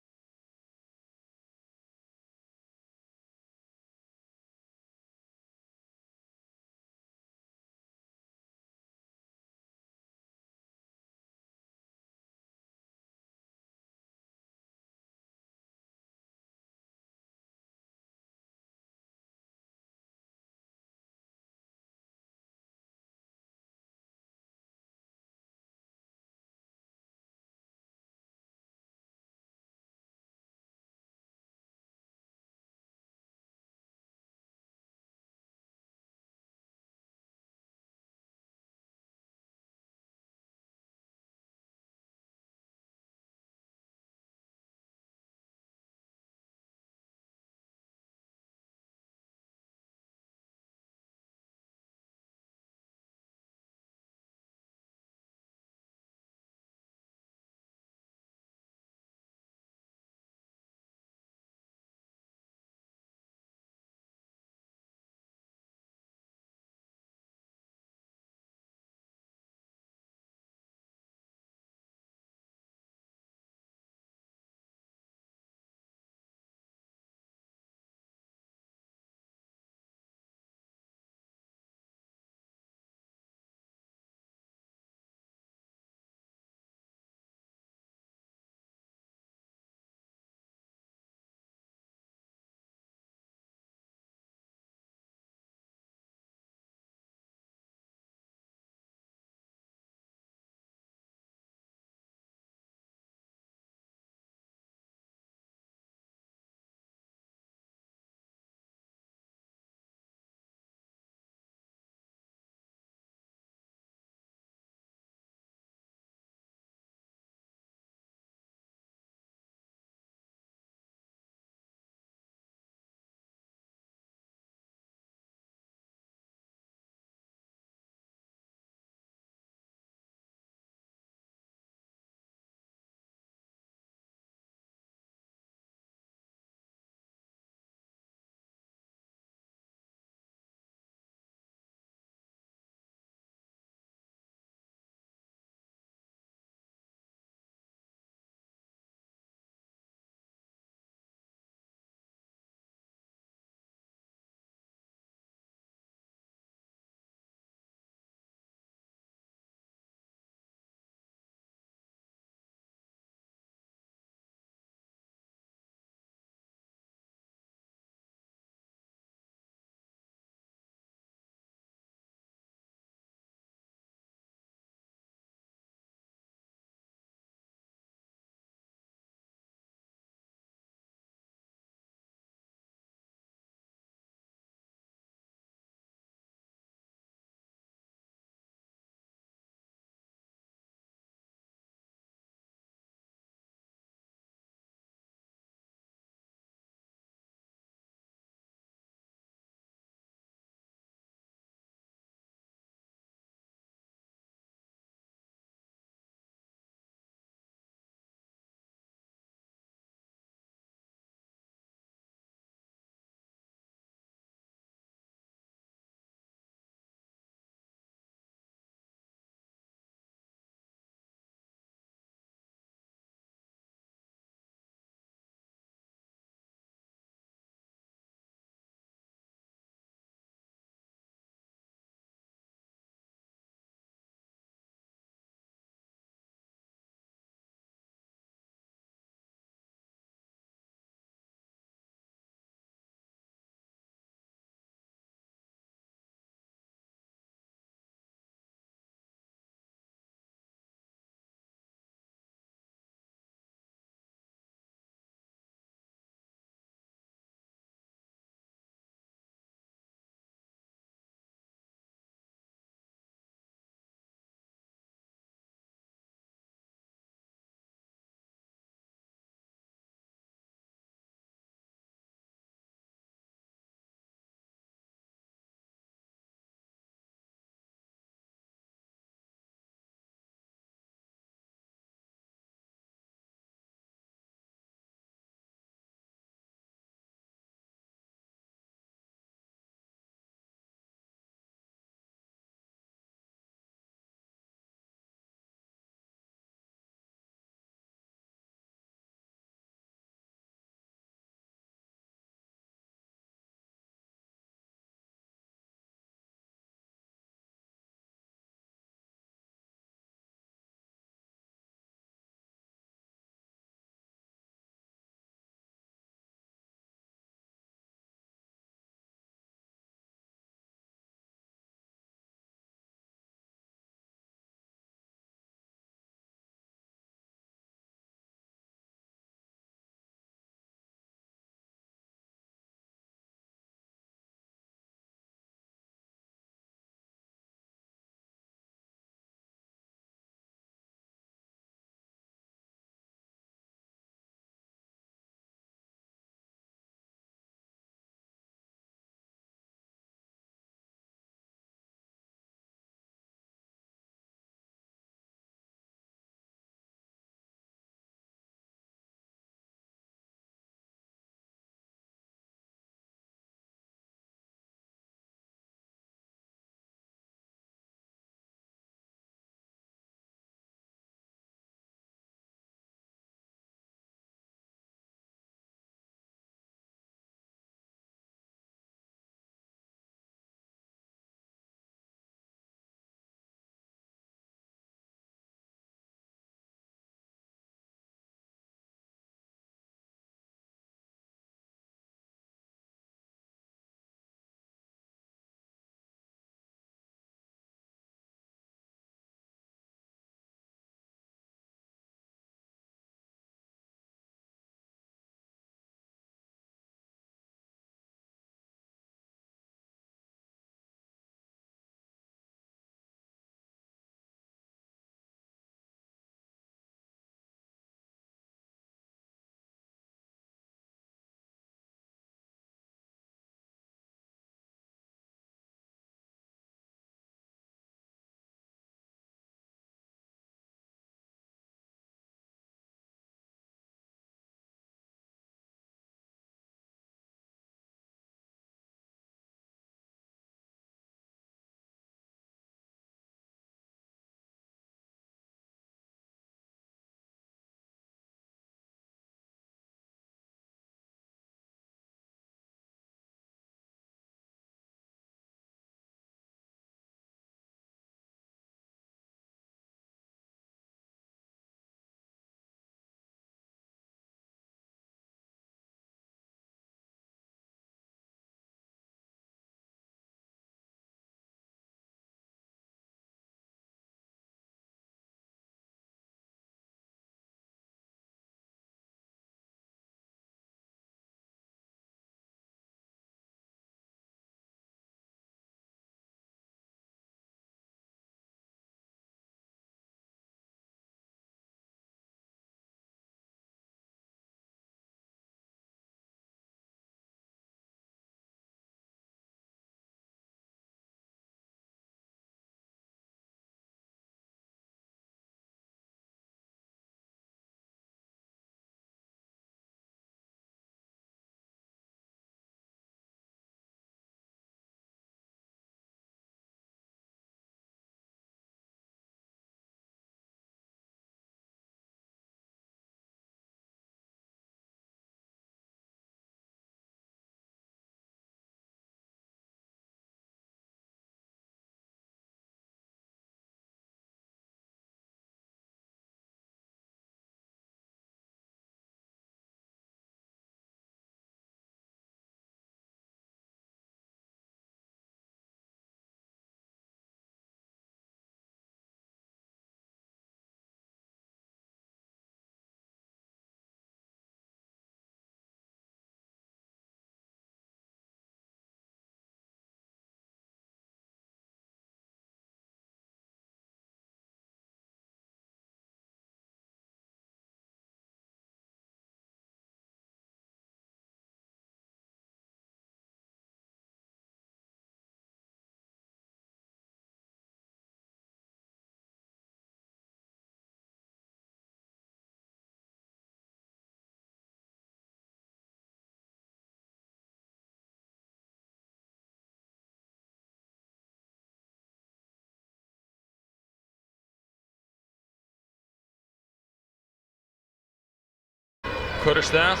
Curtha isteach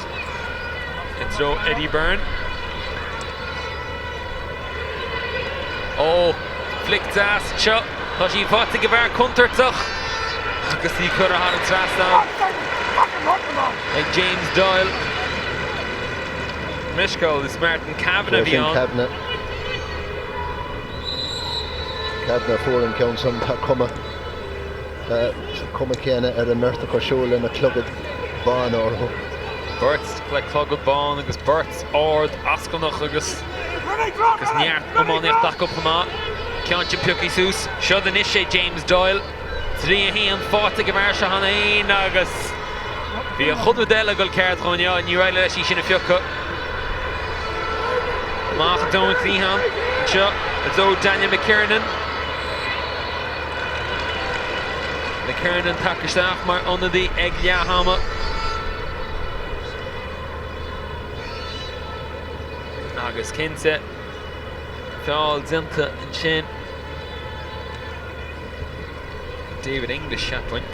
i dtreo Eddie Byrne. Ó, flic deas anseo. Tá sí faighte ag an bhfear contúirteach agus í curtha thar an trasnán ag James Doyle. Miscall, is Martin Kavanagh a bhí ann. Kavanagh. Kavanagh a fuair an ceann san. Tá cuma. cuma céanna ar an mbeirt acu siúd le na clogaid bána orthu. Beirt le clogad bán agus beirt ard ascalnach agus agus neart iománaíochta acu chomh maith. Ceann sin pioctha suas. Siod anois é James Doyle. 3 1 faighte ag an bhfear seo cheana féin agus bhí an chuid rud eile ag dul ceart dhó inniu. Níor éirigh leis í sin a phiocadh. Amach i dtreo an chliatháin anseo i dtreo Daniel McKiernan. McKiernan tagtha isteach mar ionadaí ag leath ama. Agus cinnte, feall déanta ansin. David English, cheapfainn.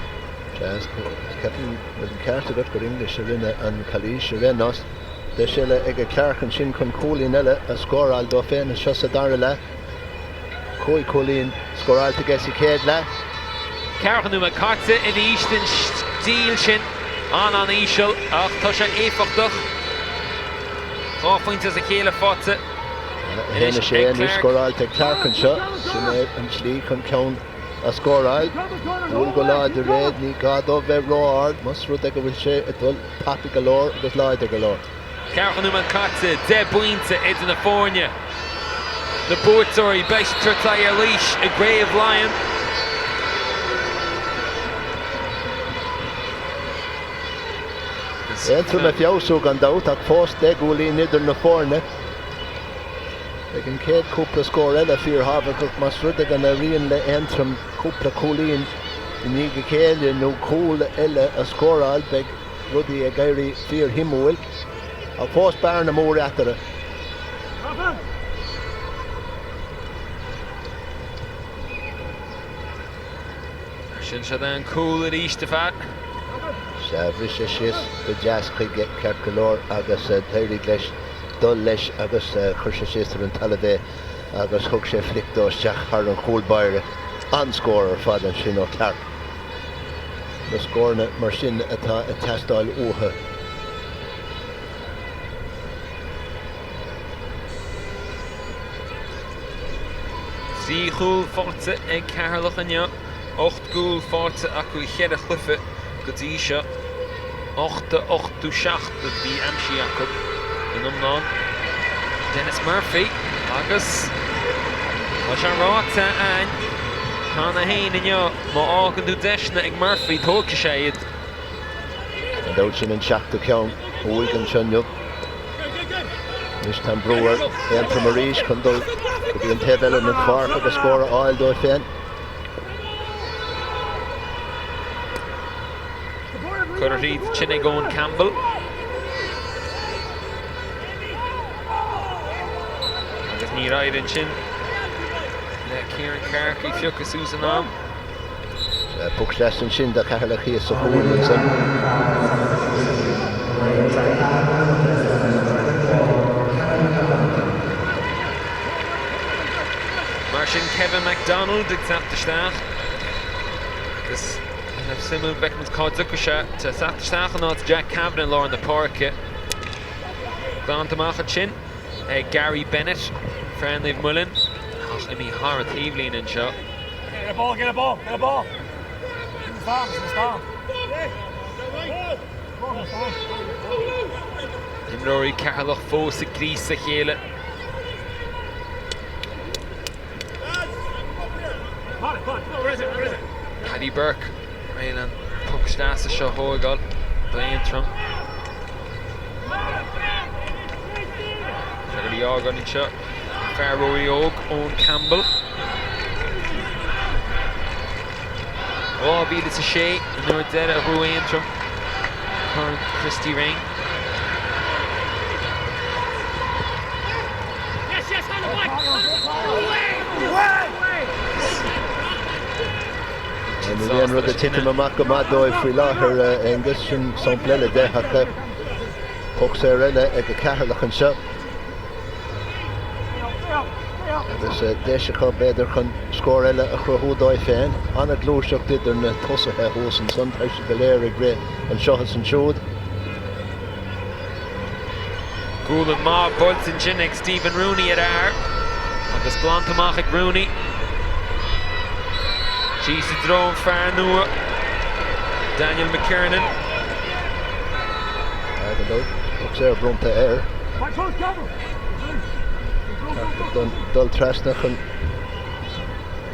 Ceapaim go bhfuil an ceart agat gur English a rinne an calaois ar aon nós. Deis eile ag Clarke ansin chun cúilín eile a scóráil dó féin anseo sa dara leath. 5 chúilín scóráilte aige sa chéad leath. Ceathracha nóiméad caite arís den stíl sin, an-an-íseal ach tá sé éifeachtach. 2 phointe as a chéile faighte anois 1-6 ag anois Clarke. scóráilte ag Clarke anseo. Sin é an tslí chun ceann a scóráil. Buail go láidir é, ní gá dó bheith ró-ard más rud é go bhfuil sé ag dul tapaidh go leor agus láidir go leor. Ceathracha nóiméad caite, 10 bpointe idir na foirne. Na buaiteoirí, beidh siad ag tabhairt aghaidh ar Laois i gCraobh Laighean. Aontroim ag feabhsú gan dabht ach fós 10 gcúilín idir na foirne. Beidh an chéad chúpla scór eile fíorthábhachtach más rud é go n-éiríonn le Aontroim cúpla cúilín i ndiaidh a chéile nó cúl eile a scóráil beidh rudaí ag éirí fíorshuimiúil, ach fós bearna mór eatarthu. Sin siad an cúl arís a fear. Sea, bhris sé síos go deas chuige ceart go leor agus d'éirigh leis dul leis agus chuir sé síos ar an talamh é agus thug sé flic dó isteach thar an chúl báire. An-scór ar fad ansin ó Clarke. Na scóranna mar sin atá ag teastáil uathu. 3 chúl faighte ag Ceatharlach inniu, 8 gcúl faighte acu i cheithre chluiche go dtí seo. 8-87 a bhí aimsithe acu in iomlán. Denis Murphy agus tá sé ráite againn cheana féin inniu, má fhágann tú deiseanna ag Murphy, tógfaidh sé iad. Gan dabht sin an seachtú ceann uaidh anseo inniu. Anois tá an brú ar Aontroim arís chun dul go dtí an taobh eile den pháirc agus scór a fháil dóibh féin. Curtha thríd ansin ag Eoin Campbell. Agus níor éirigh ansin le Kieran Clarke í phiocadh suas in am. Poc deas ansin do Cheatharlach thíos sa chúinne ansan. Mar sin Kevin McDonald ag teacht isteach agus suimiúil go bhfeicfimid cá dtiocfaidh sé. Tá teacht isteach in áit Jack Kavanagh i lár na páirce. Glanta amach ansin ag Gary Bennett, fear Naomh Muilinn, ach imithe thar an taobhlíne anseo. Imreoirí Ceatharlach fós ag gríosadh a chéile. Paddy Burke réidh an poc sleasa seo a thógáil d'Aontroim. Tá go leor againn anseo. Fear ró-óg, Eoin Campbell. 2006 an uair deiridh a bhuaigh Aontroim Corn Christy Ring. Níl aon rud ag titim amach go maith dóibh faoi láthair, Aengus, sin sampla eile de ach. Poc saor eile ag Ceatharlach anseo. Agus deis acu, b'fhéidir, chun scór eile a chruthú dóibh féin. An-ghluaiseacht idir na tosaithe thuas ansan. Tá siad go léir ag rith anseo is ansiúd. Gualainn mhaith buailte ansin ag Stephen Rooney ar fhear agus glanta amach ag Rooney. Síos i dtreo an fear nua, Daniel McKiernan. Poc saor bronnta air. Ceart dul trasna chun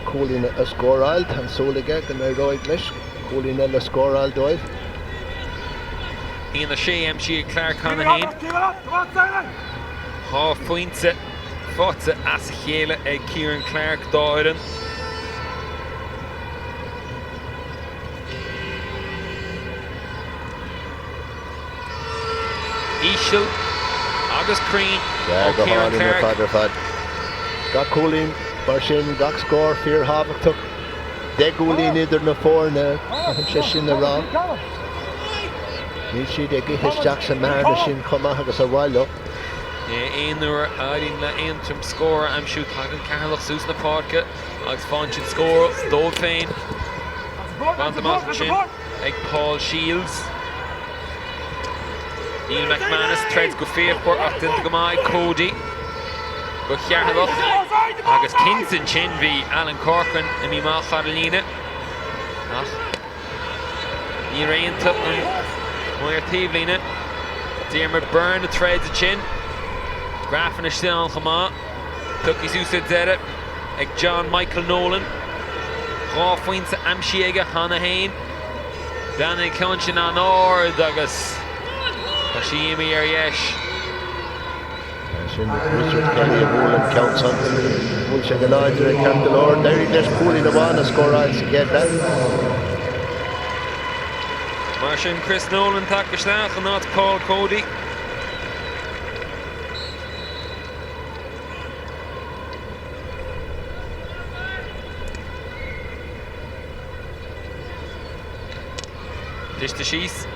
cúilín a scóráil. Tá an súil aige go n-éireoidh leis cúilín eile a scóráil dóibh. 1-6 aimsithe ag Clarke cheana féin. 2 phointe faighte as a chéile ag Ciaran Clarke dá fhoireann. Íseal agus cruinn ó Go Ciaran hálainn ar Clarke. fad ar fad. Gach cúilín mar sin, gach scór fíorthábhachtach. 10 gcúilín idir na foirne, caithfidh sé sin a rá. Níl siad ag ithe isteach sa mbearna sin chomh maith agus ar mhaith leo. Aon uair a éiríonn le Aontroim scór a aimsiú, tagann Ceatharlach suas na páirce agus faigheann siad scór dóibh féin. Bainte amach ansin ag Paul Shields. Neil McManus troid go fíochmhar ach déanta go maith ag Cody do Cheatharlach agus cinnte ansin bhí Alan Corcoran imithe amach thar an líne ach níor aontaigh an maor taobhlíne. Diarmuid Byrne ag troid ansin. Graffin istigh ann chomh maith. Pioctha suas ar deireadh ag John Michael Nolan. 2 phointe aimsithe aige cheana féin. Breathnaíonn an ceann sin an-ard agus tá sí imithe ar dheis. Sin Richard Kelly a bhuail an ceann san. Bhuail sé go láidir é ceart go leor. D'éirigh leis cúilín amháin a scóráil sa chéad leath. Mar sin Chris Nolan tagtha isteach in áit Paul Cody. Cliste síos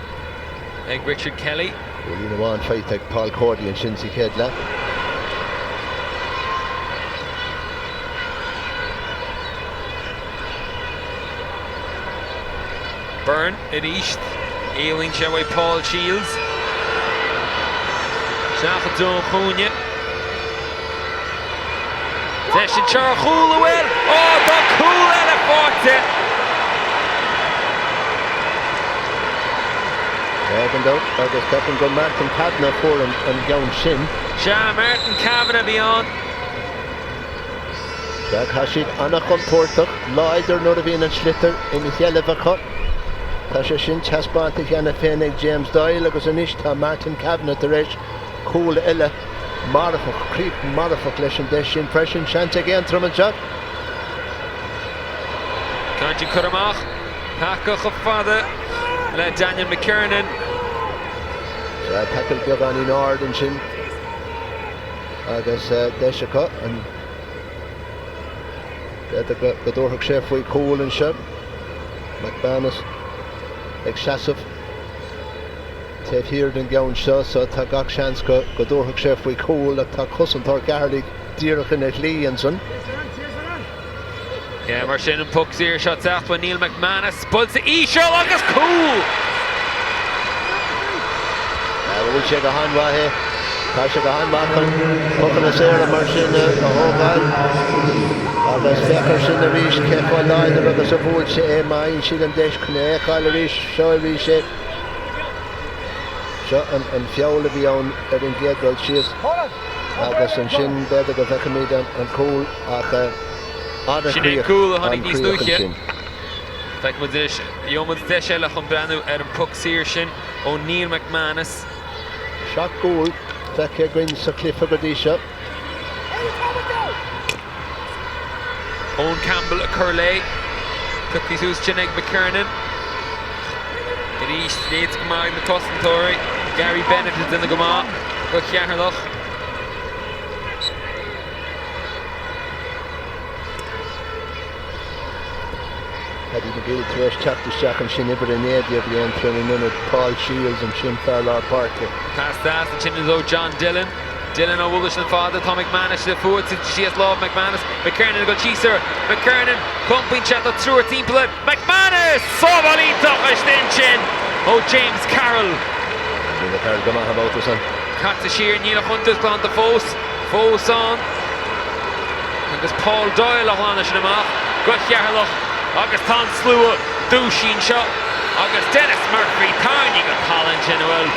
ag Richard Kelly. Cúilín amháin faighte ag Paul Cody ansin sa chéad leath. Byrne arís. Éalaíonn sé uaidh Paul Shields. Isteach i dtreo an chúinne. Deis anseo ar chúl an bhfuil? Ó, tá cúl eile faighte! Gan dabht, agus ceapaim gur Martin Kavanagh a fuair an gceann sin. Sea, Martin Kavanagh a bhí ann. Sea, tá siad an-chontúirteach, láidir nuair a bhíonn an sliotar ina sheilbh acu. Tá sé sin taispeánta cheana féin ag James Doyle agus anois tá Martin Kavanagh tar éis cúl eile marfach, críoch marfach leis an deis sin freisin. Seans ag Aontroim anseo. Ceann sin curtha amach. Tagtha chomh fada le Daniel McKiernan. Sea, tackle beagáinín ard ansin agus deis acu an b'fhéidir go dtabharfadh sé faoi chúl anseo. McManus ag seasamh. Taobh thiar den gceann seo so tá gach seans go dtabharfadh sé faoi chúl ach tá cosantóir Cheatharlaigh díreach ina shlí ansan. Yeah, mar sin an poc saor seo ag teacht ó Neil McManus, buailte íseal agus cúl! Bhuail sé go han-mhaith é. Tá sé go han-mhaith chun pocanna saora mar sin a thógáil. Agus féach air sin arís cé chomh láidir agus a bhuail sé é. Má fhaigheann siad an deis chun é a fheiceáil arís, seo arís é. Seo an feall a bhí ann ar an gcéad dul síos agus ansin b'fhéidir go bhfeicfimid an cúl ach Sin é an cúl a tháinig níos an-chríoch luaithe. ansin. Feicfidh muid anois, gheobhaidh muid deis eile chun breathnú ar an bpoc saor sin ó Neil McManus. 7 gcúl feicthe againn sa chluiche go dtí seo. Eoin Campbell ag cur léi. Pioctha suas ansin ag McKernan. Arís, léite go maith ag na cosantóirí. Gary Bennett ag déanamh go maith do Cheatharlach. Paddy McGill tar éis teacht isteach ansin, uimhir 19 le Aontroim in ionad Paul Shields ansin, fear lár páirce. Pas deas ansin ó John Dillon. Dillon á bhualadh sin fada. Tá McManus le fuaid suite síos lámh McManus. McKernan ag dul síos air. McKernan compánta sé tá triúr timpeall air. McManus! Sábháil iontach istigh ansin ó James Carroll. Rinne Carroll go maith an babhta san. Caite siar, níl a chuntas glanta fós. Fós ann agus Paul Doyle a ghlanadh sin amach go Cheatharlach agus tá an slua dúisithe anseo agus Denis Murphy tarraingthe go talamh ansin, bhuel.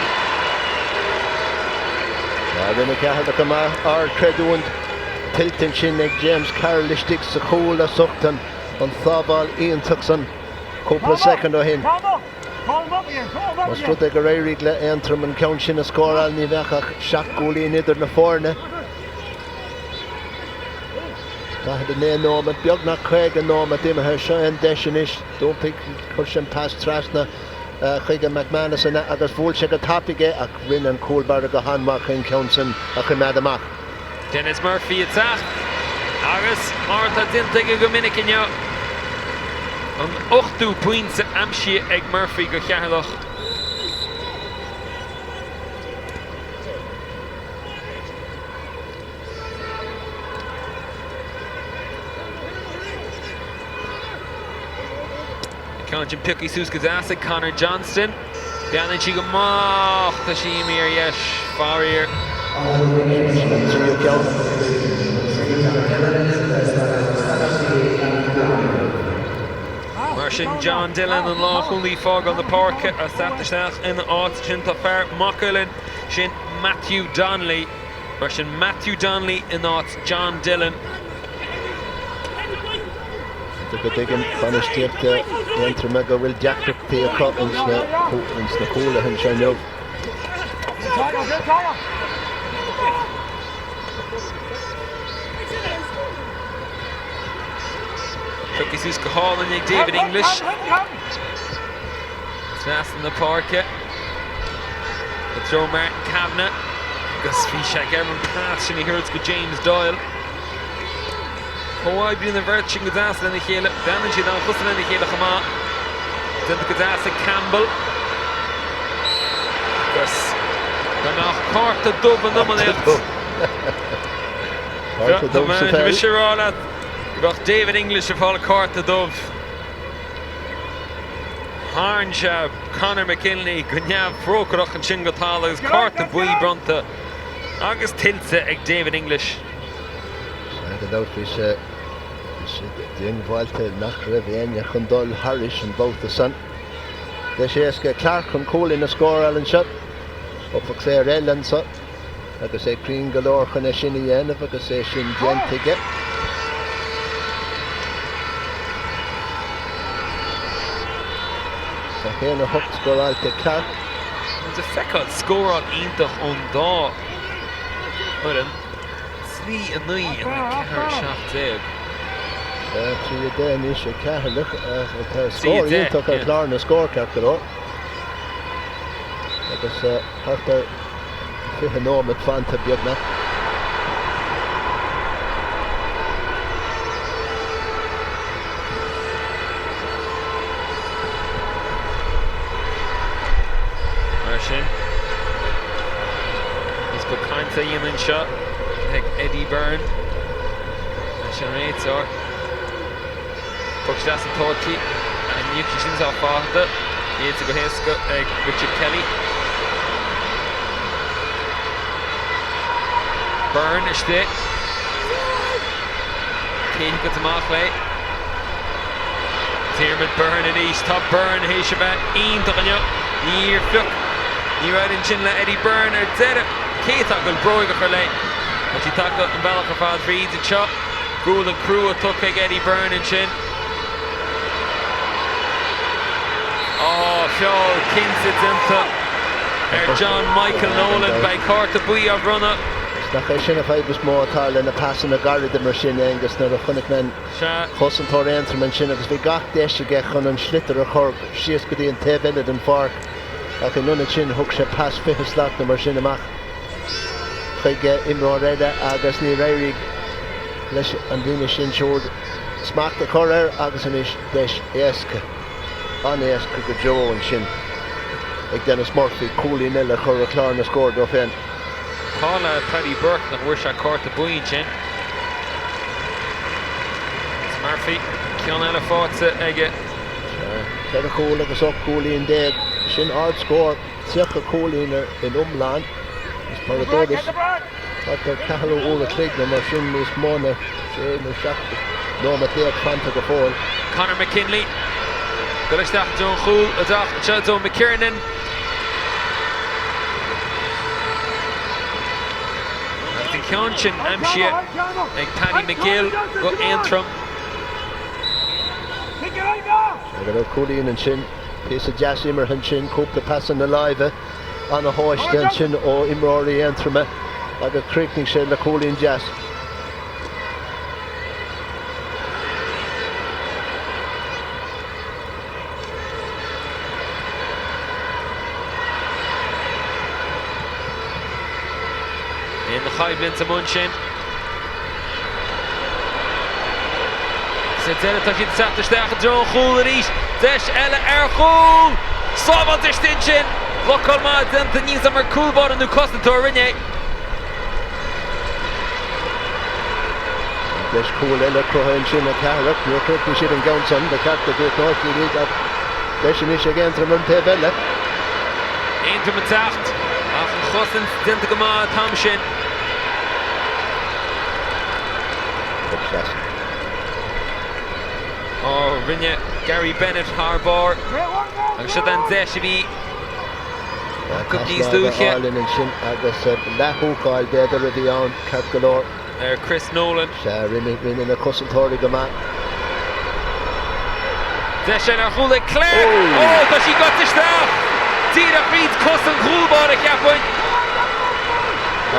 Sea, rinne Ceatharlach go maith, ardchreidiúint tuillte ansin ag James Carroll istigh sa chúl as ucht an tsábháil iontach san cúpla soicind ó shin. Más rud é gur éirigh le Aontroim an ceann sin a scóráil ní bheadh ach seacht gcúilín idir na foirne. 49 nóiméad, beagnach 50 nóiméad imithe. Seo é an deis anois. D'iompaigh, chuir sé an pas trasna chuige McManus agus bhuail sé go tapaidh é ach rinne an cúl báire go han-mhaith chun an ceann sin a choimeád amach. Denis Murphy ag teacht agus, mar atá déanta aige go minic inniu, an ochtú pointe aimsithe ag Murphy go Cheatharlach. An ceann sin pioctha suas go deas ag Conor Johnston. Breathnaíonn sí go maith ach tá sí imithe ar dheis, faraor. Sin an tríú ceann. Mar sin, John Dillon, an lánchúlaí, ag fágáil na páirce ag teacht isteach ina áit sin tá fear Maigh Cuilinn, sin Matthew Donnelly. Mar sin, Matthew Donnelly in áit John Dillon. B'fhéidir go dtuigeann bainistíocht Aontroma go bhfuil deacrachtaí acu ins na cúlaithe anseo inniu. Pioctha suas go hálainn ag David English. Trasna na páirce i dtreo Martin Kavanagh agus bhí sé ag iarraidh an pas sin a thabhairt go James Doyle. Comhoibríonn an bheirt sin go deas lena chéile. Breathnaíonn siad an-chosúil lena chéile chomh maith. Déanta go deas ag Campbell. Agus dá mbeadh cárta dubh in iomaíocht. Cárta dubh sa pheil. Mise a rá leat go mbeadh David English ag fáil cárta dubh. Tharraing sé Conor McKinley go neamhthrócaireach ansin go talamh agus cárta buí bronnta agus tuillte ag David English. Sea, gan dabht bhí sé, bhí sé diongbháilte nach raibh éinne chun dul thairis an babhta san. Deis éasca ag Clarke chun cúilín a scóráil anseo. Bofach saor eile anseo agus é cruinn go leor chun é sin a dhéanamh agus é sin déanta aige. Tá 1-8 scóráilte ag Clarke. Muid ag feiceáil scóráil iontach ón dá fhoireann. 3, 9 in aghaidh 4, 17. 3, 10 anois ag Ceatharlach. Tá scór iontach ar chlár na scór, ceart go leor. Agus thart ar 20 nóiméad fanta beagnach. Mar sin, easpa cainte a dhéanamh anseo ag Eddie Byrne leis an réiteoir. Puc isteach sa todhchaí, an iarracht sin atá faighte, déanta go héasca ag Richard Kelly. Byrne istigh. Cé thiocfadh amach léi? Diarmuid Byrne arís. Tá Byrne théis a bheith iontach inniu. Níor phioc. Ní raibh ansin le Eddie Byrne ar deireadh. Cé atá ag dul bróig a chur léi? Tá sí tagtha an bealach ar fad fríd anseo. Gualainn crua tugtha ag Eddie Byrne ansin. Á, feall cinnte déanta ar John Michael Nolan. Beidh cárta buí á bhronnadh. Is nach é sin an fadhb is mó atá le na pasanna gairide mar sin, Aengus, nuair a chonaic mé an cosantóir Aontroim ansin agus bhí gach deis aige chun an sliotar a chur síos go dtí an taobh eile den pháirc ach in ionad sin thug sé pas 20 slat nó mar sin amach chuig imreoir eile agus níor éirigh leis an duine sin siúd. smacht a chur air agus anois deis éasca, an-éasca go deo ansin ag Denis Murphy cúilín eile a chur ar chlár na scór dó féin. Tá le Paddy Burke nach bhfuair sé cárta buí ansin. Agus Murphy, ceann eile faighte aige. Sea, 4 chúl agus 18 gcúilín. Sin ard-scór, 30 cúilín in iomlán. Is mar a dúras, thart ar ceathrú uair a chloig nó mar sin, níos mó ná 16 nó 17 nóiméad fanta go fóill. Conor McKinley, dul isteach i dtreo an chúil, isteach anseo i dtreo McKiernan. Agus an ceann sin aimsithe ag Paddy McGill go Aontroim. Sea, go raibh cúilín ansin, píosa deas imeartha ansin, cúpla pasanna láimhe ana-thomhaiste ansin ó imreoirí Aontroma agus chríochnaigh sé le cúilín deas. An choimhlint amuigh ansin. Sa deireadh tá siad ag teacht isteach i dtreo an chúil arís. Deis eile ar chúl! Sábháilte istigh ansin! Blocáil maith déanta, níl 's agam ar cúl báire nó cosantóir a rinne é. Deis cúil eile cruthaithe ansin ag Ceatharlach. Níor chríochnaigh siad an gceann san, ba cheart go gcríochnódh siad iad ach deis anois ag Aontroim ar an taobh eile. Aontroim ag teacht ach an chosaint déanta go maith an t-am sin. Ó, rinne Gary Bennett thar barr agus siod an deis a bhí acu níos luaithe. Álainn ansin agus leath-húcáil b'fhéidir a bhí ann ceart go leor. Ar Chris Nolan. Sea, rinne, rinne na cosantóirí go maith. Deis eile ar chúl ag Clarke! Ó, tá sí gaibhte isteach! Díreach fríd cos an chúlbáire, cheapfainn.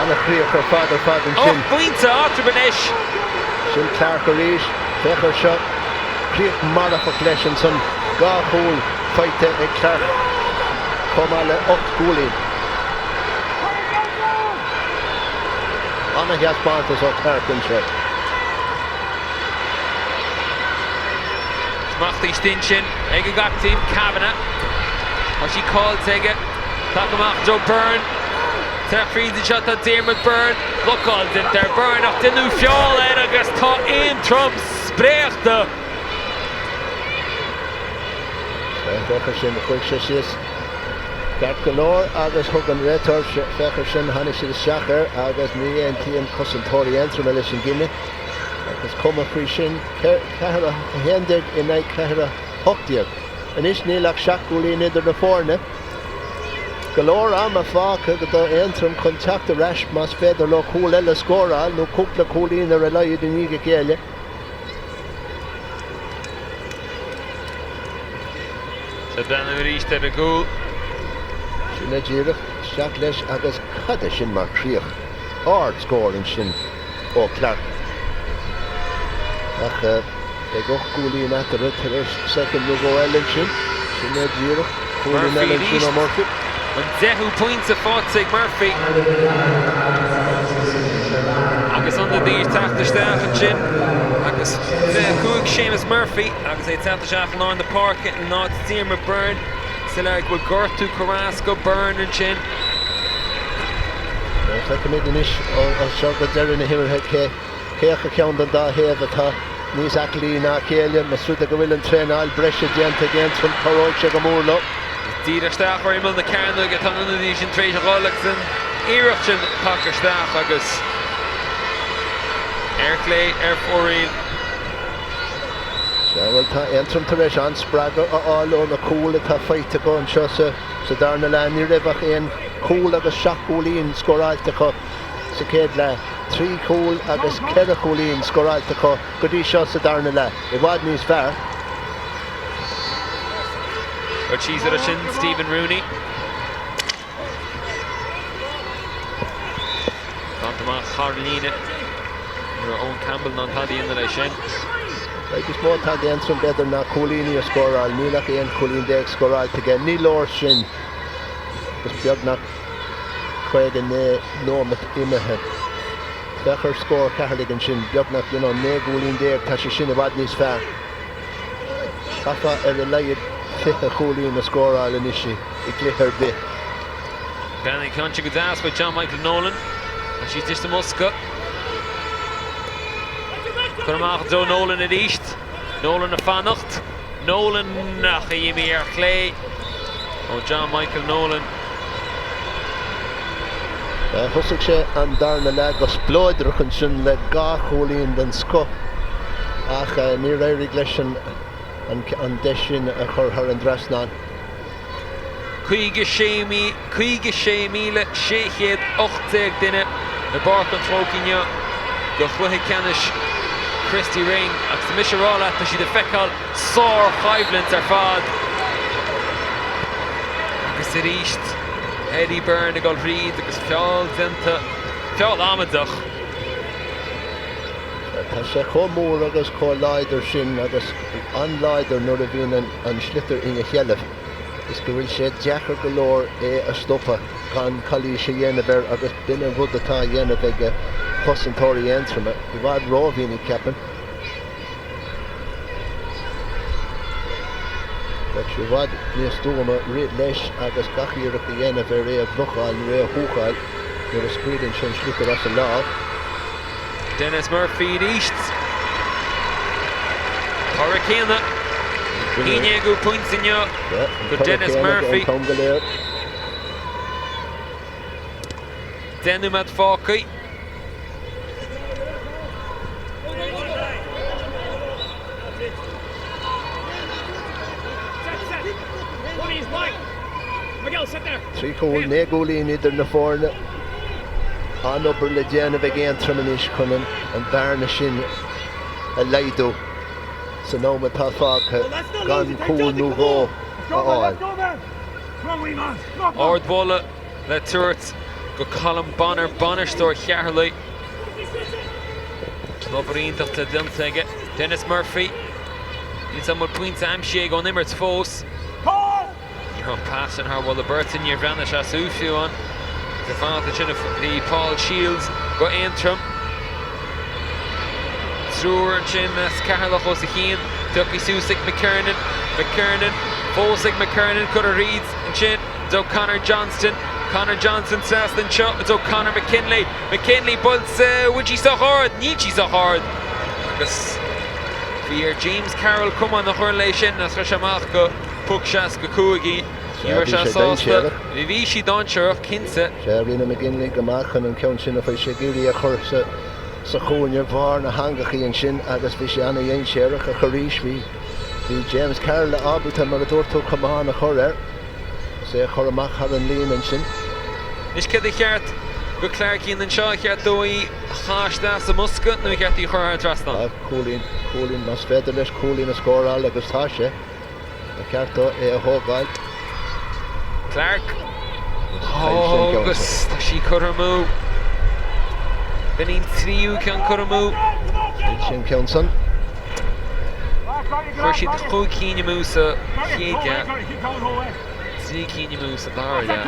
An-chríoch ar fad ar fad ansin. 8 bpointe eatarthu anois. Sin Clarke arís. Féach ar seo. Críoch marfach leis ansan. 2 chúl faighte ag Clarke chomh maith le 8 gcúilín. Ana-thaispeántas ó Clarke anseo. Smacht istigh ansin ag an gcaptaen, Kavanagh. Tá sí caillte aige. Tagtha amach Joe Byrne. Teacht fríd anseo tá Diarmuid Byrne. Blocáil déanta ar Byrne ach deineadh feall air agus tá Aontroim spréachta. Féach air sin, chuaigh sé síos ceart go leor agus thug an réiteoir, féach air sin, tháinig siad isteach air agus ní aontaíonn cosantóirí Aontroma leis an gcinneadh. Ach is cuma faoi sin, 4, 11 in aghaidh 4, 18. Anois níl ach seacht gcúilín idir na foirne. Go leor ama fágtha do Aontroim chun teacht ar ais más féidir leo cúl eile a scóráil nó cúpla cúilín ar a laghad i ndiaidh a chéile. Sea, breathnú arís ar an gcúl. Sin é díreach, isteach leis agus cad é sin mar chríoch? Ard-scór ansin ó Clarke. Ach beidh 8 gcúilín eatarthu tar éis soicind nó dhó eile ansin. Sin é díreach, cúilín Murphy eile ansin arís. ó Murphy. An deichiú pointe faighte ag Murphy. Agus ionadaí ag teacht isteach ansin agus 25 Séamus Murphy agus é ag teacht isteach i lár na páirce in áit Diarmuid Byrne. Soiléir go bhfuil gortú curtha as go Byrne ansin. Feicfimid anois ó seo go deireadh na himeartha cé cé acu ceann den dá thaobh atá níos aclaí ná a chéile. Más rud é go bhfuil an traenáil breise déanta ag Aontroim, cabhróidh sé go mór leo. Díreach isteach ar imeall na cearnóige atá an ionadaí sin tar éis a dhul agus an iarracht sin tagtha isteach agus ar chlé ar fóraoil. Sea, bhuel, tá Aontroim tar éis an-spreagadh a fháil ó na cúil atá faighte acu anseo sa darna leath. Ní raibh ach aon chúl agus seacht gcúilín scóráilte acu sa chéad leath, trí chúl agus ceithre chúilín scóráilte acu go dtí seo sa darna leath. I bhfad níos fearr. Cur síos air sin, Stephen Rooney. Fanta amach thar líne. Ní raibh Eoin Campbell in ann tada a dhéanamh leis sin. An chuid is mó atá ag Aontroim b'fhéidir ná cúilíní a scóráil. Níl ach 11 chúilín scóráilte aige. Ní leor sin agus beagnach 59 nóimeat imithe. Féach ar scór Cheatharlaigh ansin, beagnach, you know, 19 gcúilín, tá sé sin i bhfad níos fearr. Chaithfeá ar a laghad 20 chúilín a scóráil anois i gcluiche ar bith. Breathnaigh an ceann sin go deas uaidh John Michael Nolan. Tá sí istigh sa mbosca. Curtha amach i dtreo Nolan arís. Nolan ag fanacht. Nolan ach í imithe ar chlé ó John Michael Nolan. Thosaigh sé an darna leath go spleodrach ansin le dhá chúilín den scoth ach níor éirigh leis an deis sin a chur thar an dtrasnán. 56,618 duine i bPáirc an Chrócaigh inniu do chluiche ceannais Christy Ring agus tá mise a rá leat, tá siad ag feiceáil sár-choimhlint ar fad. Agus arís Eddie Byrne ag dul thríd agus feall déanta, feall amaideach. Tá sé chomh mór agus chomh láidir sin agus an-láidir nuair a bhíonn an sliotar ina sheilbh is go bhfuil sé deacair go leor é a stopadh gan calaois a dhéanamh air agus b'in an rud atá á dhéanamh ag cosantóirí Aontroma i bhfad rómhinic, ceapaim. Bheadh sé i bhfad níos stuama rith leis agus gach iarracht a dhéanamh ar é a bhlocáil nó é a húcáil nuair a scaoileann sé an sliotar as a lámh. Denis Murphy arís. Toradh céanna. 11ú pointe inniu do Denis Murphy. 10 nóiméad fágtha. Trí chúl, 9 gcúilín idir na foirne. An-obair le déanamh ag Aontroim anois chun an bhearna sin a laghdú san am atá fágtha gan cúl nó dhó a fháil. Ardmholadh le tabhairt go Colm Bonnar, bainisteoir Cheatharlaigh. An obair iontach atá déanta aige. Denis Murphy, níl 's agam an bhfuil pointe aimsithe aige ón imirt fós. Ní raibh an pas sin thar mholadh beirte, níor bhreathnaigh sé suas fiú ann. Ag fanacht ansin a bhí Paul Shields go Aontroim. Triúr ansin as Ceatharlach os a chionn. Pioctha suas ag McKernan. McKernan, fós ag McKernan, curtha thríd ansin do Conor Johnston. Conor Johnston trasna anseo do Conor McKinley. McKinley buailte, bhfuil sí sách ard? Níl sí sách ard. Agus bhí ar James Carroll camán a chur léi sin as chuir sé amach go poc 65 í. Ní raibh sé sásta. Bhí sí dainséarach, cinnte. Sea, rinne McGinley go maith chun an ceann sin a bhí sé ag iarraidh a chur sa chúinne bharr na heangachaí ansin agus bhí sé ana-dhainséarach ach arís bhí bhí James Carroll ábalta, mar a dúirt tú, camán a chur air agus é a chur amach thar an líne ansin. Anois céard ba cheart do Clarke a dhéanamh anseo? Ar cheart dó í a chaitheamh isteach sa mbosca nó ar cheart í a chur thar an trasnán? Cúilín, cúilín, más féidir leis cúilín a scóráil agus tá sé, ba cheart dó é a thógáil. Clarke. Agus tá sí curtha amú. B'in í an tríú ceann curtha amú. Chaill sé an ceann san. Chuir siad chúig cinn amú sa chéad leath, trí cinn amú sa dara leath.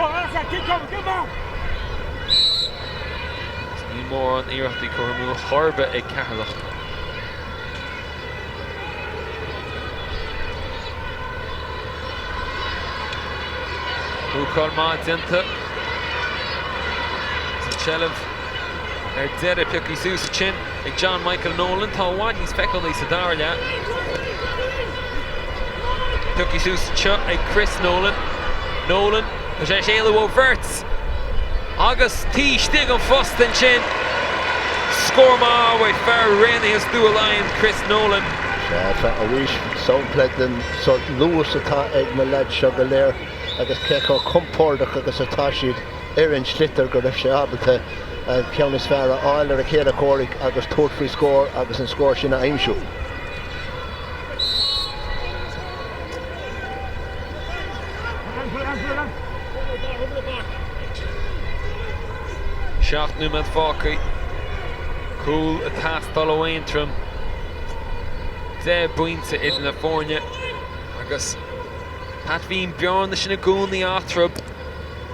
Níl mórán iarrachtaí curtha amú chor ar bith ag Ceatharlach. Húcáil maith déanta. An tseilbh ar deireadh pioctha suas ansin ag John Michael Nolan. Tá i bhfad níos feiceálaí sa dara leath. Pioctha suas anseo ag Chris Nolan. Nolan, tá sé ag éalú ó bheirt agus taobh istigh den phosta ansin. Scór maith uaidh fear Raonaithe Stua Laighean, Chris Nolan. Sea, arís, sampla den sórt luas atá ag na leaids seo go léir agus cé chomh compordach agus atá siad ar an sliotar go raibh sé ábalta an ceann is fearr a fháil ar a chéile comhraic agus tabhairt faoi scór agus an scór sin a aimsiú. 7 nóiméad fágtha. Cúl ag teastáil ó Aontroim. 10 bpointe idir na foirne agus Pat bhí an bearna sin i gcónaí eatarthu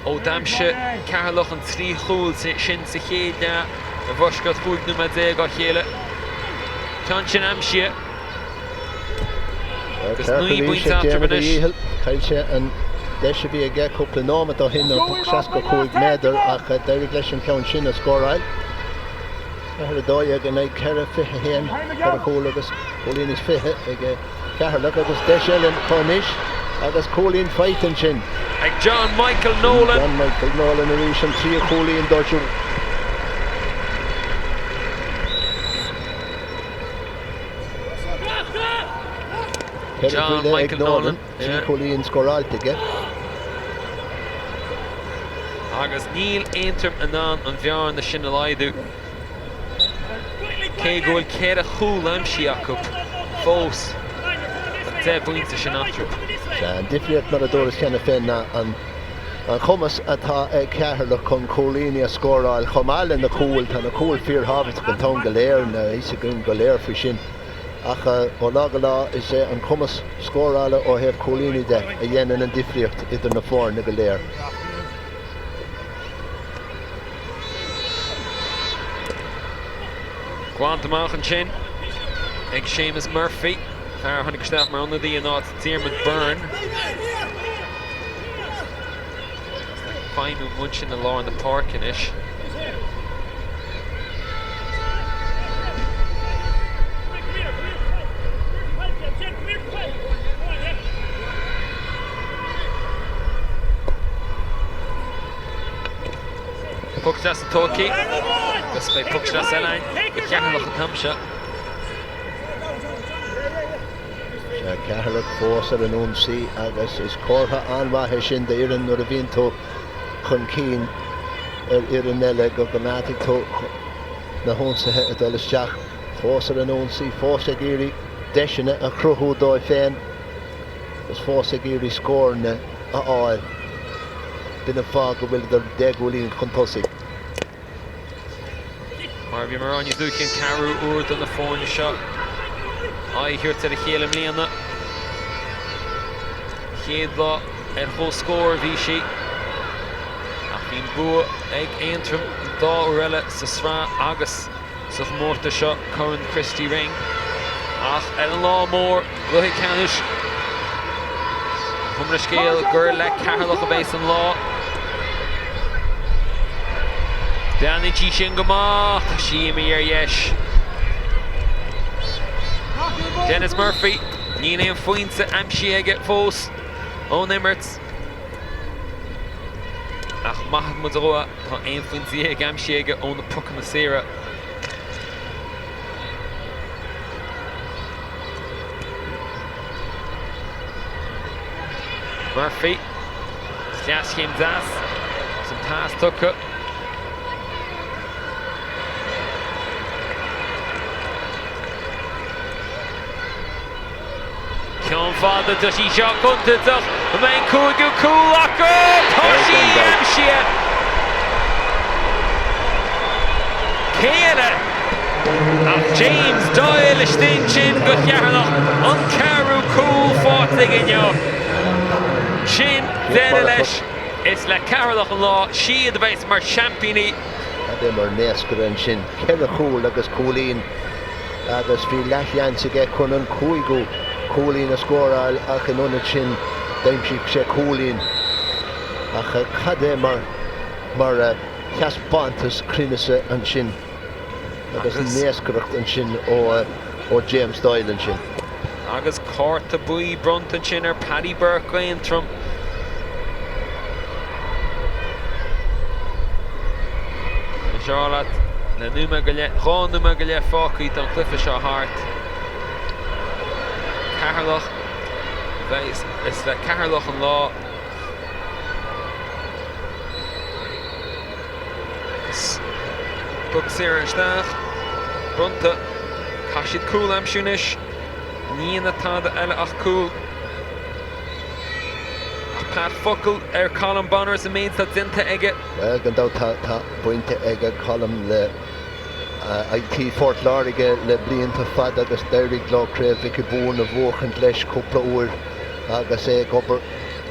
ó d'aimsigh Ceatharlach an trí chúl sin sa chéad leath. I bhfoisceacht 15 nóiméad á chéile. Ceann sin aimsithe. Agus 9 bpointe eatarthu anois. Chaill sé an deis a bhí aige cúpla nóiméad ó shin, an poc 65 méadar, ach d'éirigh leis an ceann sin a scóráil. 4, 12 in aghaidh 4, 21, 4 chúl agus cúilín is 20 ag Ceatharlach agus deis eile acu anois agus cúilín faighte ansin. Ag John Michael Nolan. John Michael Nolan arís an tríú cúilín dó siúd. 4 John faoi leith ag Michael Nolan, Nolan, 3 chúilín scóráilte aige. Agus níl Aontroim in ann an bhearna sin a laghdú. Cé go bhfuil 4 chúl aimsithe acu fós, tá 10 bpointe sin eatarthu. Sea, an difríocht mar a dúras cheana féin ná an cumas atá ag Ceatharlach chun cúilíní a scóráil chomh maith le na cúil. Tá na cúil fíorthábhachtach an t-am go léir, tá a fhios againn go léir faoi sin. Ach ó lá go lá is é an cumas scórála ó thaobh cúilíní de a dhéanann an difríocht idir na foirne go léir. Glanta amach ansin ag Séamus Murphy, fear a tháinig isteach mar ionadaí in áit Diarmuid Byrne. Ag feidhmiú ansin i lár na páirce anois. Poc deas tógtha agus beidh poc deas eile ag Ceatharlach an t-am seo. Sea, Ceatharlach fós ar an ionsaí agus is comhartha an-mhaith é sin d'fhoireann nuair a bhíonn tú chun cinn ar fhoireann eile go gcoimeádfaidh tú na hionsaithe ag dul isteach. Fós ar an ionsaí, fós ag iarraidh deiseanna a chruthú dóibh féin agus fós ag iarraidh scóranna a fháil. B'in an fáth go bhfuileadar 10 gcúilín chun tosaigh. Mar a bhí mé ag rá níos luaithe, an ceathrú uair do na foirne seo aghaidh a thabhairt ar a chéile i mbliana. Chéad lá ar comhscór a bhí sí, ach bhí an bua ag Aontroim an dá uair eile sa sraith agus sa chomórtas seo, Corn Christy Ring. Ach ar an lá mór, cluiche ceannais, cuma ar an scéal gur le Ceatharlach a bheas an lá. Breathnaíonn sí sin go maith, tá sí imithe ar dheis. Denis Murphy, níl aon phointe aimsithe aige fós ón imirt. Ach maithfidh muid dhó. Tá 11 phointe aimsithe aige ó na pocanna saora. Murphy. Deaschéim deas. Agus an pas tugtha. Ceann fada, tá sí seo contúirteach, an mbeidh an cúigiú cúl acu? Tá sí aimsithe! Cé eile ach James Doyle istigh ansin do Cheatharlach, an ceathrú cúl faighte aige inniu. Sin deireadh leis, is le Ceatharlach an lá, siad a bheas mar seaimpíní. Cad é mar naoscaire ansin, 4 chúl agus cúilín agus bhí leathsheans aige chun an cúigiú cúilín a scóráil ach in ionad sin d'aimsigh sé cúilín. Ach cad é mar mar thaispeántas cruinneasa ansin agus naoscaireacht ansin ó ó James Doyle ansin. Agus cárta buí bronnta ansin ar Paddy Burke Aontroim. Anois ar leat le nóiméad go leith, 2 nóiméad go leith fágtha tá an cluiche seo thart. Ceatharlach, is le Ceatharlach an lá. Agus poc saor isteach, bronnta. Caithfidh siad cúl a aimsiú anois. Ní dhéanfaidh tada eile ach cúl. Ach Pat, focal ar Colm Bonnar is an méid atá déanta aige. Bhuel, gan dabht tá baint aige Colm le IT Phort Láirge le blianta fada agus d'éirigh leo Craobh Mhic Uí Mhúrn a bhuachaint leis cúpla uair agus é ag obair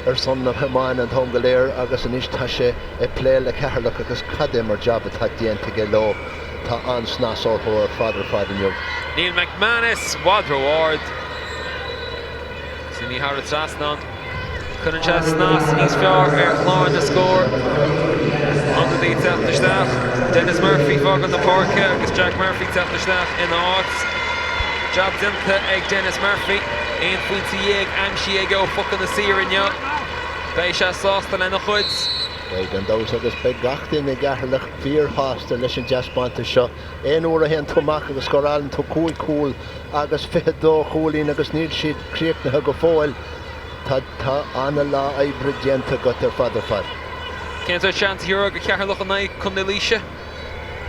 ar son na hiomána an t-am go léir agus anois tá sé ag plé le Ceatharlach agus cad é mar jab atá déanta aige leo. Tá an-snas orthu ar fad ar fad inniu. Neil McManus i bhfad ró-ard. Is imithe thar an trasnán. Cuireann sé snas níos fearr ar chlár na scór. Ionadaí ag teacht isteach. Denis Murphy ag fágáil na páirce agus Jack Murphy ag teacht isteach ina áit. Jab déanta ag Denis Murphy. 11 phointe aimsithe aige ó phocanna saora inniu. Beidh sé sásta lena chuid. Beidh gan dabht agus beidh gach duine i gCeatharlach fíorshásta leis an dtaispeántas seo. Aon uair a théann tú amach agus scórálann tú 5 chúl agus 22 chúilín agus níl siad críochnaithe go fóill, tá tá ana-lá oibre déanta agat ar fad ar fad. Cén sórt seans a thabharfá do Cheatharlach in aghaidh Contae Laoise?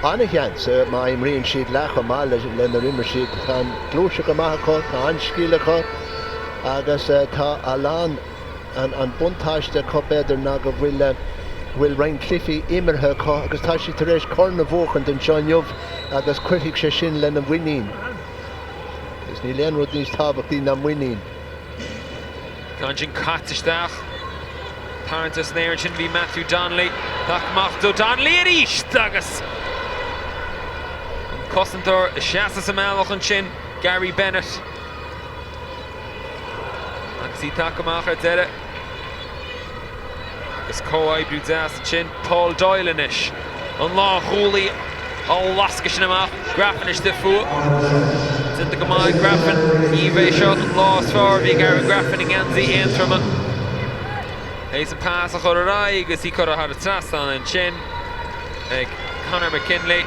Ana-sheans, má imríonn siad leath chomh maith lenar imir siad. Tá an gluaiseacht go maith acu, tá an-scil acu agus tá a lán. An buntáiste acu, b'fhéidir, ná go bhfuil bhfuil roinnt cluichí imeartha acu agus tá siad tar éis corn a bhuachaint anseo inniu agus cuirfidh sé sin lena muinín. Agus níl aon rud níos tábhachtaí ná muinín. Ceann sin caite isteach. Tarraingthe san aer ansin bhí Matthew Donnelly. Taca amach do Donnelly arís agus an cosantóir ag seasamh sa mbealach ansin, Gary Bennett. Agus í tagtha amach ar deireadh. Agus comhoibriú deas ansin. Paul Doyle anois. An lánchúlaí á lascadh sin amach. Graffin istigh fúthu. Déanta go maith ag Graffin. Ní bheidh seo an lá is fearr a bhí ag Aaron Graffin i ngeansaí Aontroma. Théis an pas a chur ar aghaidh agus í curtha thar an trasnán ansin ag Conor McKinley.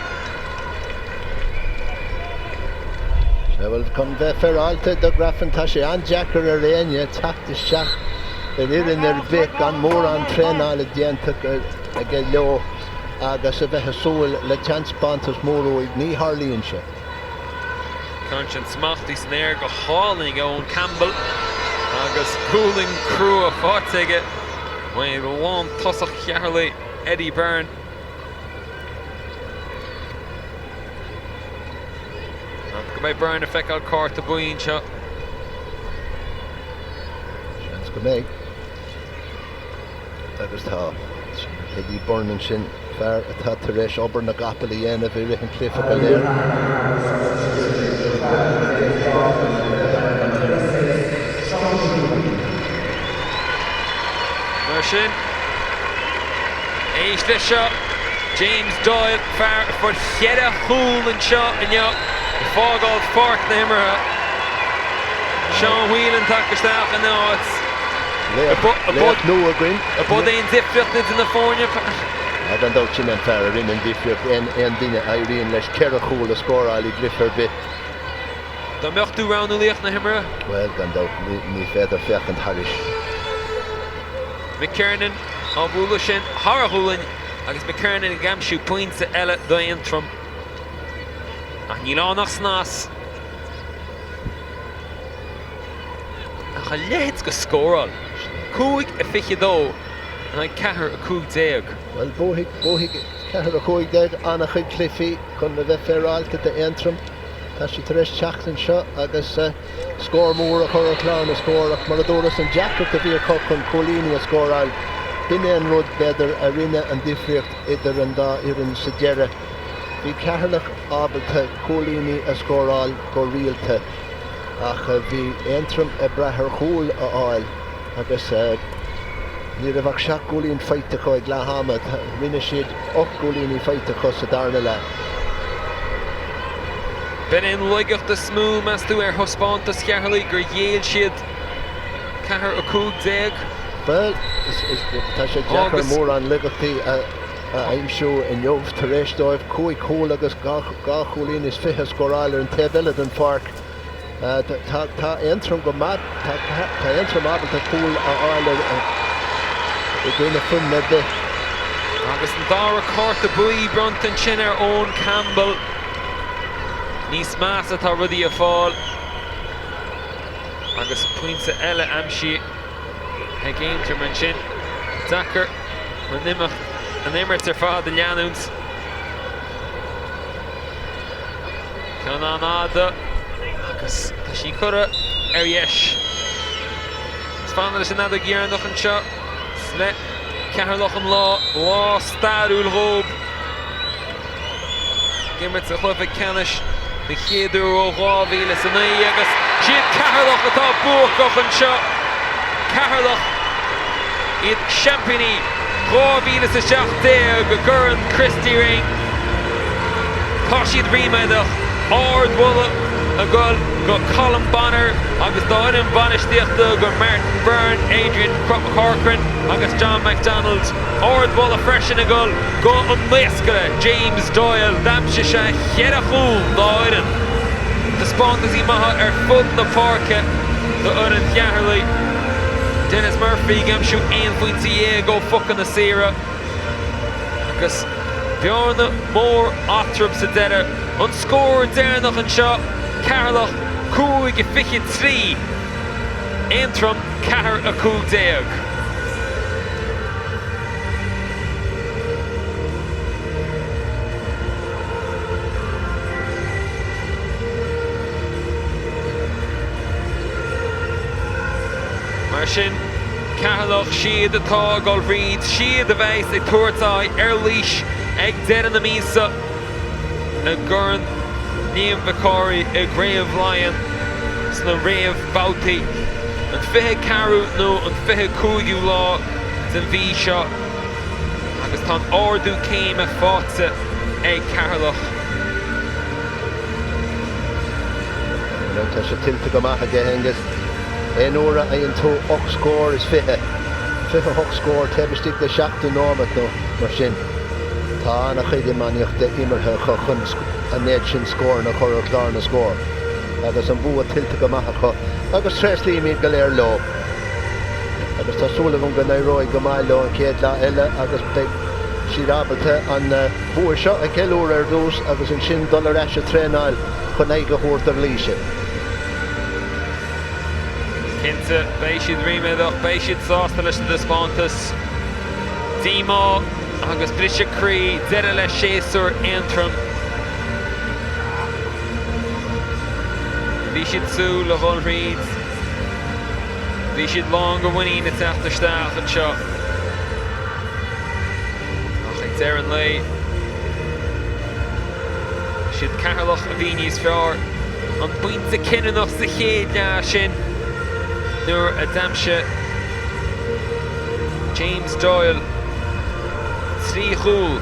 Sea, bhuel, chun bheith féaráilte do Graffin, tá sé an-deacair ar éinne teacht isteach ar fhoireann ar bith gan mórán traenála déanta aige leo agus a bheith ag súil le taispeántas mór uaidh. Ní tharlaíonn sé. Ceann sin smachtaithe san aer go hálainn ag Eoin Campbell agus gualainn crua faighte aige uaidh lántosach Cheatharlaigh, Eddie Byrne. Go mbeidh Byrne ag feiceáil cárta buí anseo. Seans go mbeidh. Agus tá Eddie Byrne ansin, fear atá tar éis obair na gcapall a dhéanamh i rith an chluiche go léir. Mar sin, éist leis seo, James Doyle, fear a fuair cheithre chúl anseo inniu, ag fágáil pháirc na himeartha. Seán Whelan tagtha isteach ina áit. Laoch nua againn. An b'é an difríocht idir na foirne? Gan dabht sin an fear a rinne an difríocht, aon duine a éiríonn leis cheithre chúl a scóráil i gcluiche ar bith. Dá mbeadh tú ag roghnú laoch na himeartha? Bhuel, gan dabht, ní féidir féachaint thairis. McKiernan á bhualadh sin thar a ghualainn agus McKiernan ag aimsiú pointe eile d'Aontroim. Ach níl ann ach snas. Ach a leithéid de scóráil! 5-22 in aghaidh 4-15. Bhuel, buafaidh, buafaidh 4-15 an-chuid cluichí chun a bheith féaráilte d'Aontroim. Tá siad tar éis teacht anseo agus scór mór a chur ar chlár na scór ach mar a dúras, an deacracht a bhí acu chun cúilíní a scóráil, b'in é an rud, b'fhéidir, a rinne an difríocht idir an dá fhoireann sa deireadh. Bhí Ceatharlach ábalta cúilíní a scóráil go rialta ach bhí Aontroim ag brath ar chúl a fháil agus ní raibh ach 7 gcúilín faighte acu ag leath ama. Rinne siad 8 gcúilíní faighte acu sa darna leath. B'in é an laigeacht is mó, meas tú, ar thaispeántas Cheatharlaigh, gur ghéill siad 4-15? Bhuel, tá sé deacair mórán laigeachtaí a aimsiú inniu tar éis dóibh cúig chúl agus dhá chúilín is fiche a scóráil ar an taobh eile den pháirc. Tá Aontroim go maith, tá Aontroim ábalta cúl a fháil i gcoinne foireann ar bith. Agus an dara cárta buí bronnta ansin ar Eoin Campbell. Níos measa atá rudaí ag fáil. Agus pointe eile aimsithe ag Aontroim ansin. Deacair an imeacht, an imirt ar fad a leanúint. Ceann an-fhada agus tá sí curtha ar dheis. Is fanacht leis an fheadóg dheireanach anseo is le Ceatharlach an lá, lá stairiúil dhóibh. Ag imirt sa chluiche ceannais den chéad uair ó 2009 agus siad Ceatharlach atá buacach anseo. Ceatharlach iad seaimpíní 2017 i gCorn Christy Ring. Tá siad ríméadach. Ardmholadh ag dul go Colm Bonnar agus dá fhoireann bainistíochta go Martin Byrne, Adrian Corcoran agus John McDonald. Ardmholadh freisin ag dul go an naoscaire James Doyle. D'aimsigh sé cheithre chúl dá fhoireann. Taispeántaisí maithe ar fud na páirce do fhoireann Cheatharlaigh. Denis Murphy ag aimsiú aon phointe dhéag ó phocanna saora agus bearna mór eatarthu sa deireadh. An scór deireanach anseo, Ceatharlach 5, 23, Aontroim 4, 15. Mar sin, Ceatharlach, siad atá ag dul thríd, siad a bheas ag tabhairt aghaidh ar Laois ag deireadh na míosa i gCorn Liam Mhic Cárthaigh i gCraobh Laighean sna réamhbhabhtaí, an 24ú nó an 25ú lá den mhí seo agus tá an ardú céime faighte ag Ceatharlach. Tá sé tuillte go maith aige Aengus. Aon uair a fhaigheann tú ocht scór is fiche, 28 scór taobh istigh de 70 nóimeat nó mar sin, tá an-chuid iománaíochta imeartha acu chun an méid sin scóranna a chur ar chlár na scór agus an bua tuillte go maith acu agus tréaslaímid go léir leo agus tá súil agam go n-éireoidh go maith leo an chéad lá eile agus beidh siad ábalta an bua seo a cheiliúradh ar dtús agus ansin dul ar ais ag traenáil chun aghaidh a thabhairt ar Laois. Cinnte, beidh siad ríméadach, beidh siad sásta leis an dtaispeántas. Díomá agus briseadh croí, deireadh le séasúr Aontroim. Bhí siad súil le dhul thríd. Bhí siad lán de mhuinín ag teacht isteach anseo. Ach ag deireadh an lae, siad Ceatharlach a bhí níos fearr. An pointe cinniúnach sa chéad leath sin nuair a d'aimsigh James Doyle 3 chúl.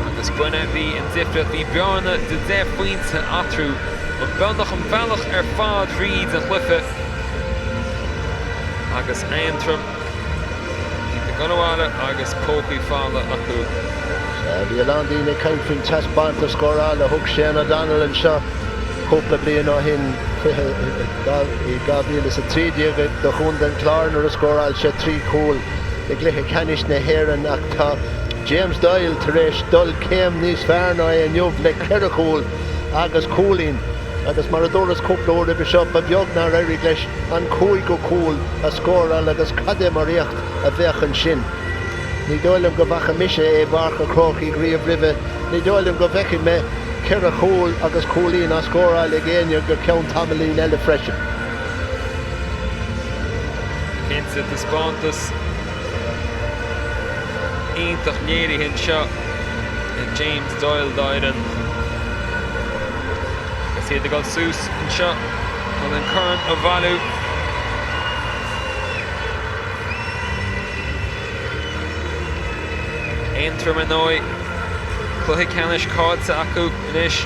Agus b'in a bhí an difríocht, bhí bearna de 10 phointe eatarthu, an beagnach an bealach ar fad thríd an chluiche agus Aontroim iad ag dul abhaile agus pócaí fola acu. Sea, bhí a lán daoine ag caint faoin taispeántas scórála a thug Shane O'Donnell anseo cúpla bliain ó shin, i 2013 do Chontae an Chláir nuair a scóráil sé 3 chúl. i gcluiche ceannais na hÉireann ach tá James Doyle tar éis dul céim níos fearr ná é inniu le ceithre chúl agus cúilín agus mar a dúras cúpla uair roimhe seo ba bheag nár éirigh leis an cúigiú cúl a scóráil agus cad é mar éacht a bheadh ansin. Ní dóigh liom go bhfaca mise é i bPáirc an Chrócaigh riamh roimhe, ní dóigh liom go bhfeicfidh mé ceithre chúl agus cúilín á scóráil ag éinne go ceann tamaillín eile freisin. Cinnte, taispeántas iontach léirithe anseo ag James Doyle dá fhoireann agus iad ag dul suas anseo chun an corn a bhailiú. Aontroim ar ndóigh, cluiche ceannais caillte acu anois.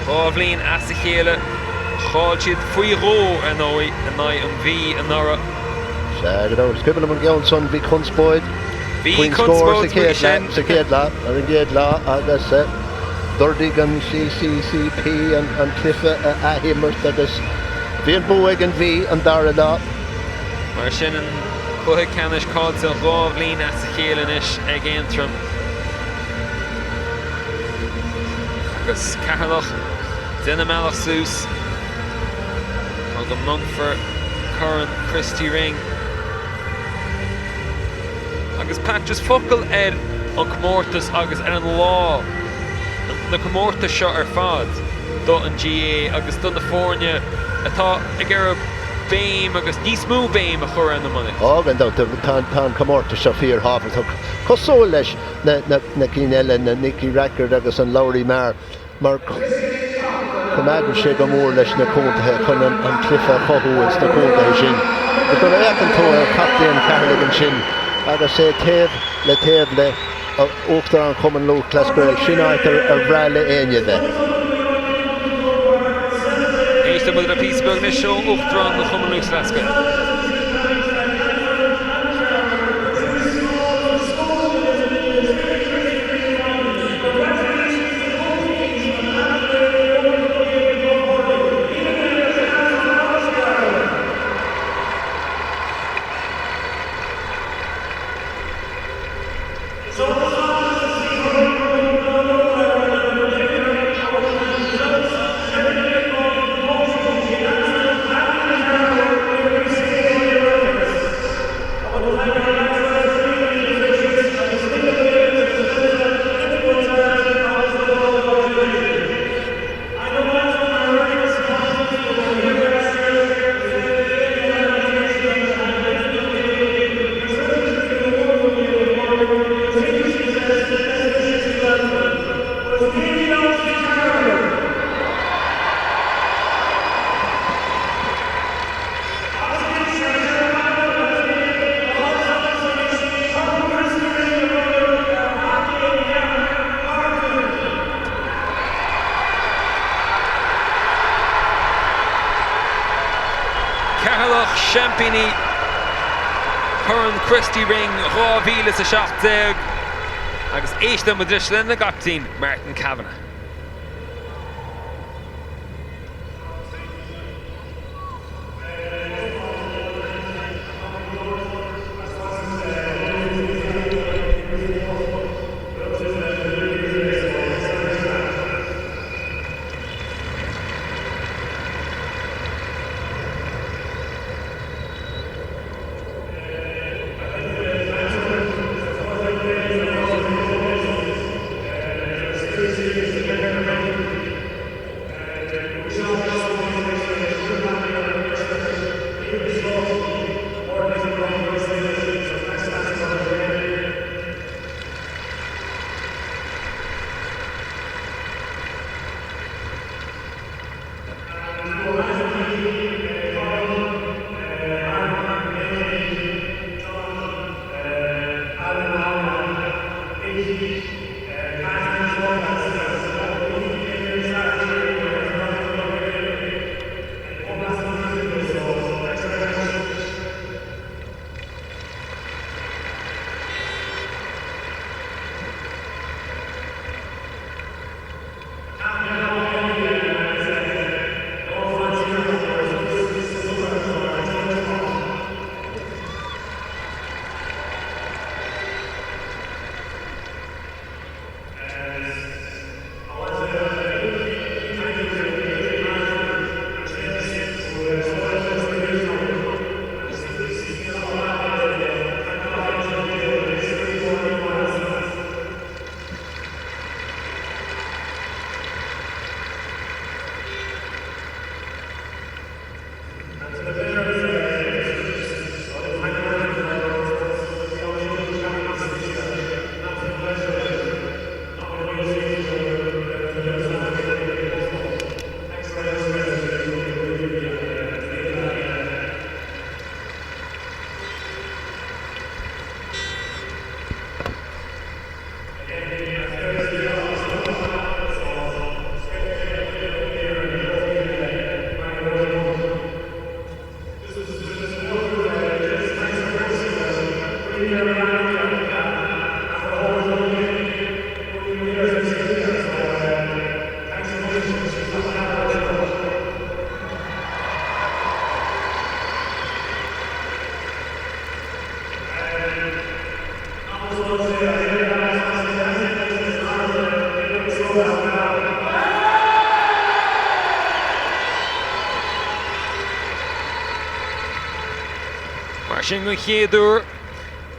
2 bhliain as a chéile, chaill siad faoi dhó, ar ndóigh, in aghaidh an Mhí anuraidh. Sea, go deimhin. Is cuimhin liom an ceann san, bhí conspóid faoin scór sa chéad leath, sa chéad lá, ar an gcéad lá agus d'ordaigh an CCCP an cluiche a athimirt agus bhí an bua ag an Mhí an dara lá. Mar sin, an cluiche ceannais caillte 2 bhliain as a chéile anois ag Aontroim. Agus Ceatharlach ag déanamh a mbealach suas chun go mbronnfar Corn Christy Ring. Agus Pat, just focal ar an comórtas agus ar an lá, na comórtais seo ar fad do an GAA agus do na foirne atá ag iarraidh. béim agus níos mó béim a chur ar an iománaíocht. Á, gan dabht, tá an comórtas seo fíorthábhachtach, cosúil leis na cinn eile, na Nicky Rackard agus an Lory Meagher, mar coimeádann sé go mór leis na contaetha chun an cluiche a chothú ins na contaetha sin. Agus nuair a fhéachann tú ar chaptaen Cheatharlaigh ansin agus é taobh le taobh le Uachtarán Chumann Lúthchleas Gael, sin áit ar bhreá le éinne a bheith. Éistfidh muid le píosa beag anois ó Uachtarán Chumann Lúthchleas Gael. Ceatharlach seaimpíní Chorn Christy Ring 2017 agus éistfidh muid anois lena gcaiptín Martin Kavanagh. Mar sin den chéad uair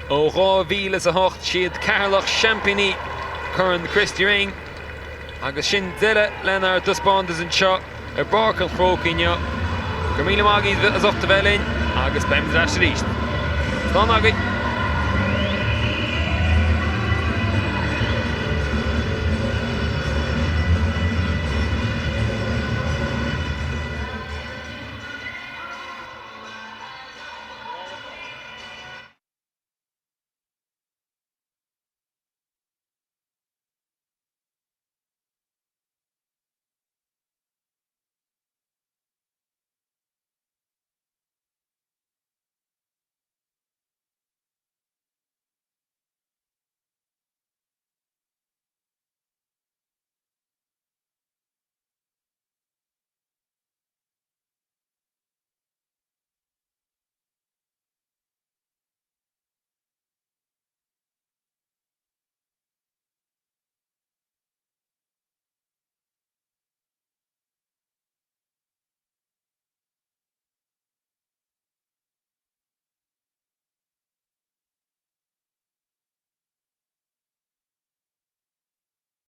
ó 2008 siad Ceatharlach seaimpíní Chorn Christy Ring agus sin deireadh lenár dtaispeántas anseo ar bPáirc an Chrócaigh inniu. Go raibh míle maith agaibh as ucht a bheith linn agus beimid ar ais arís. Slán agaibh!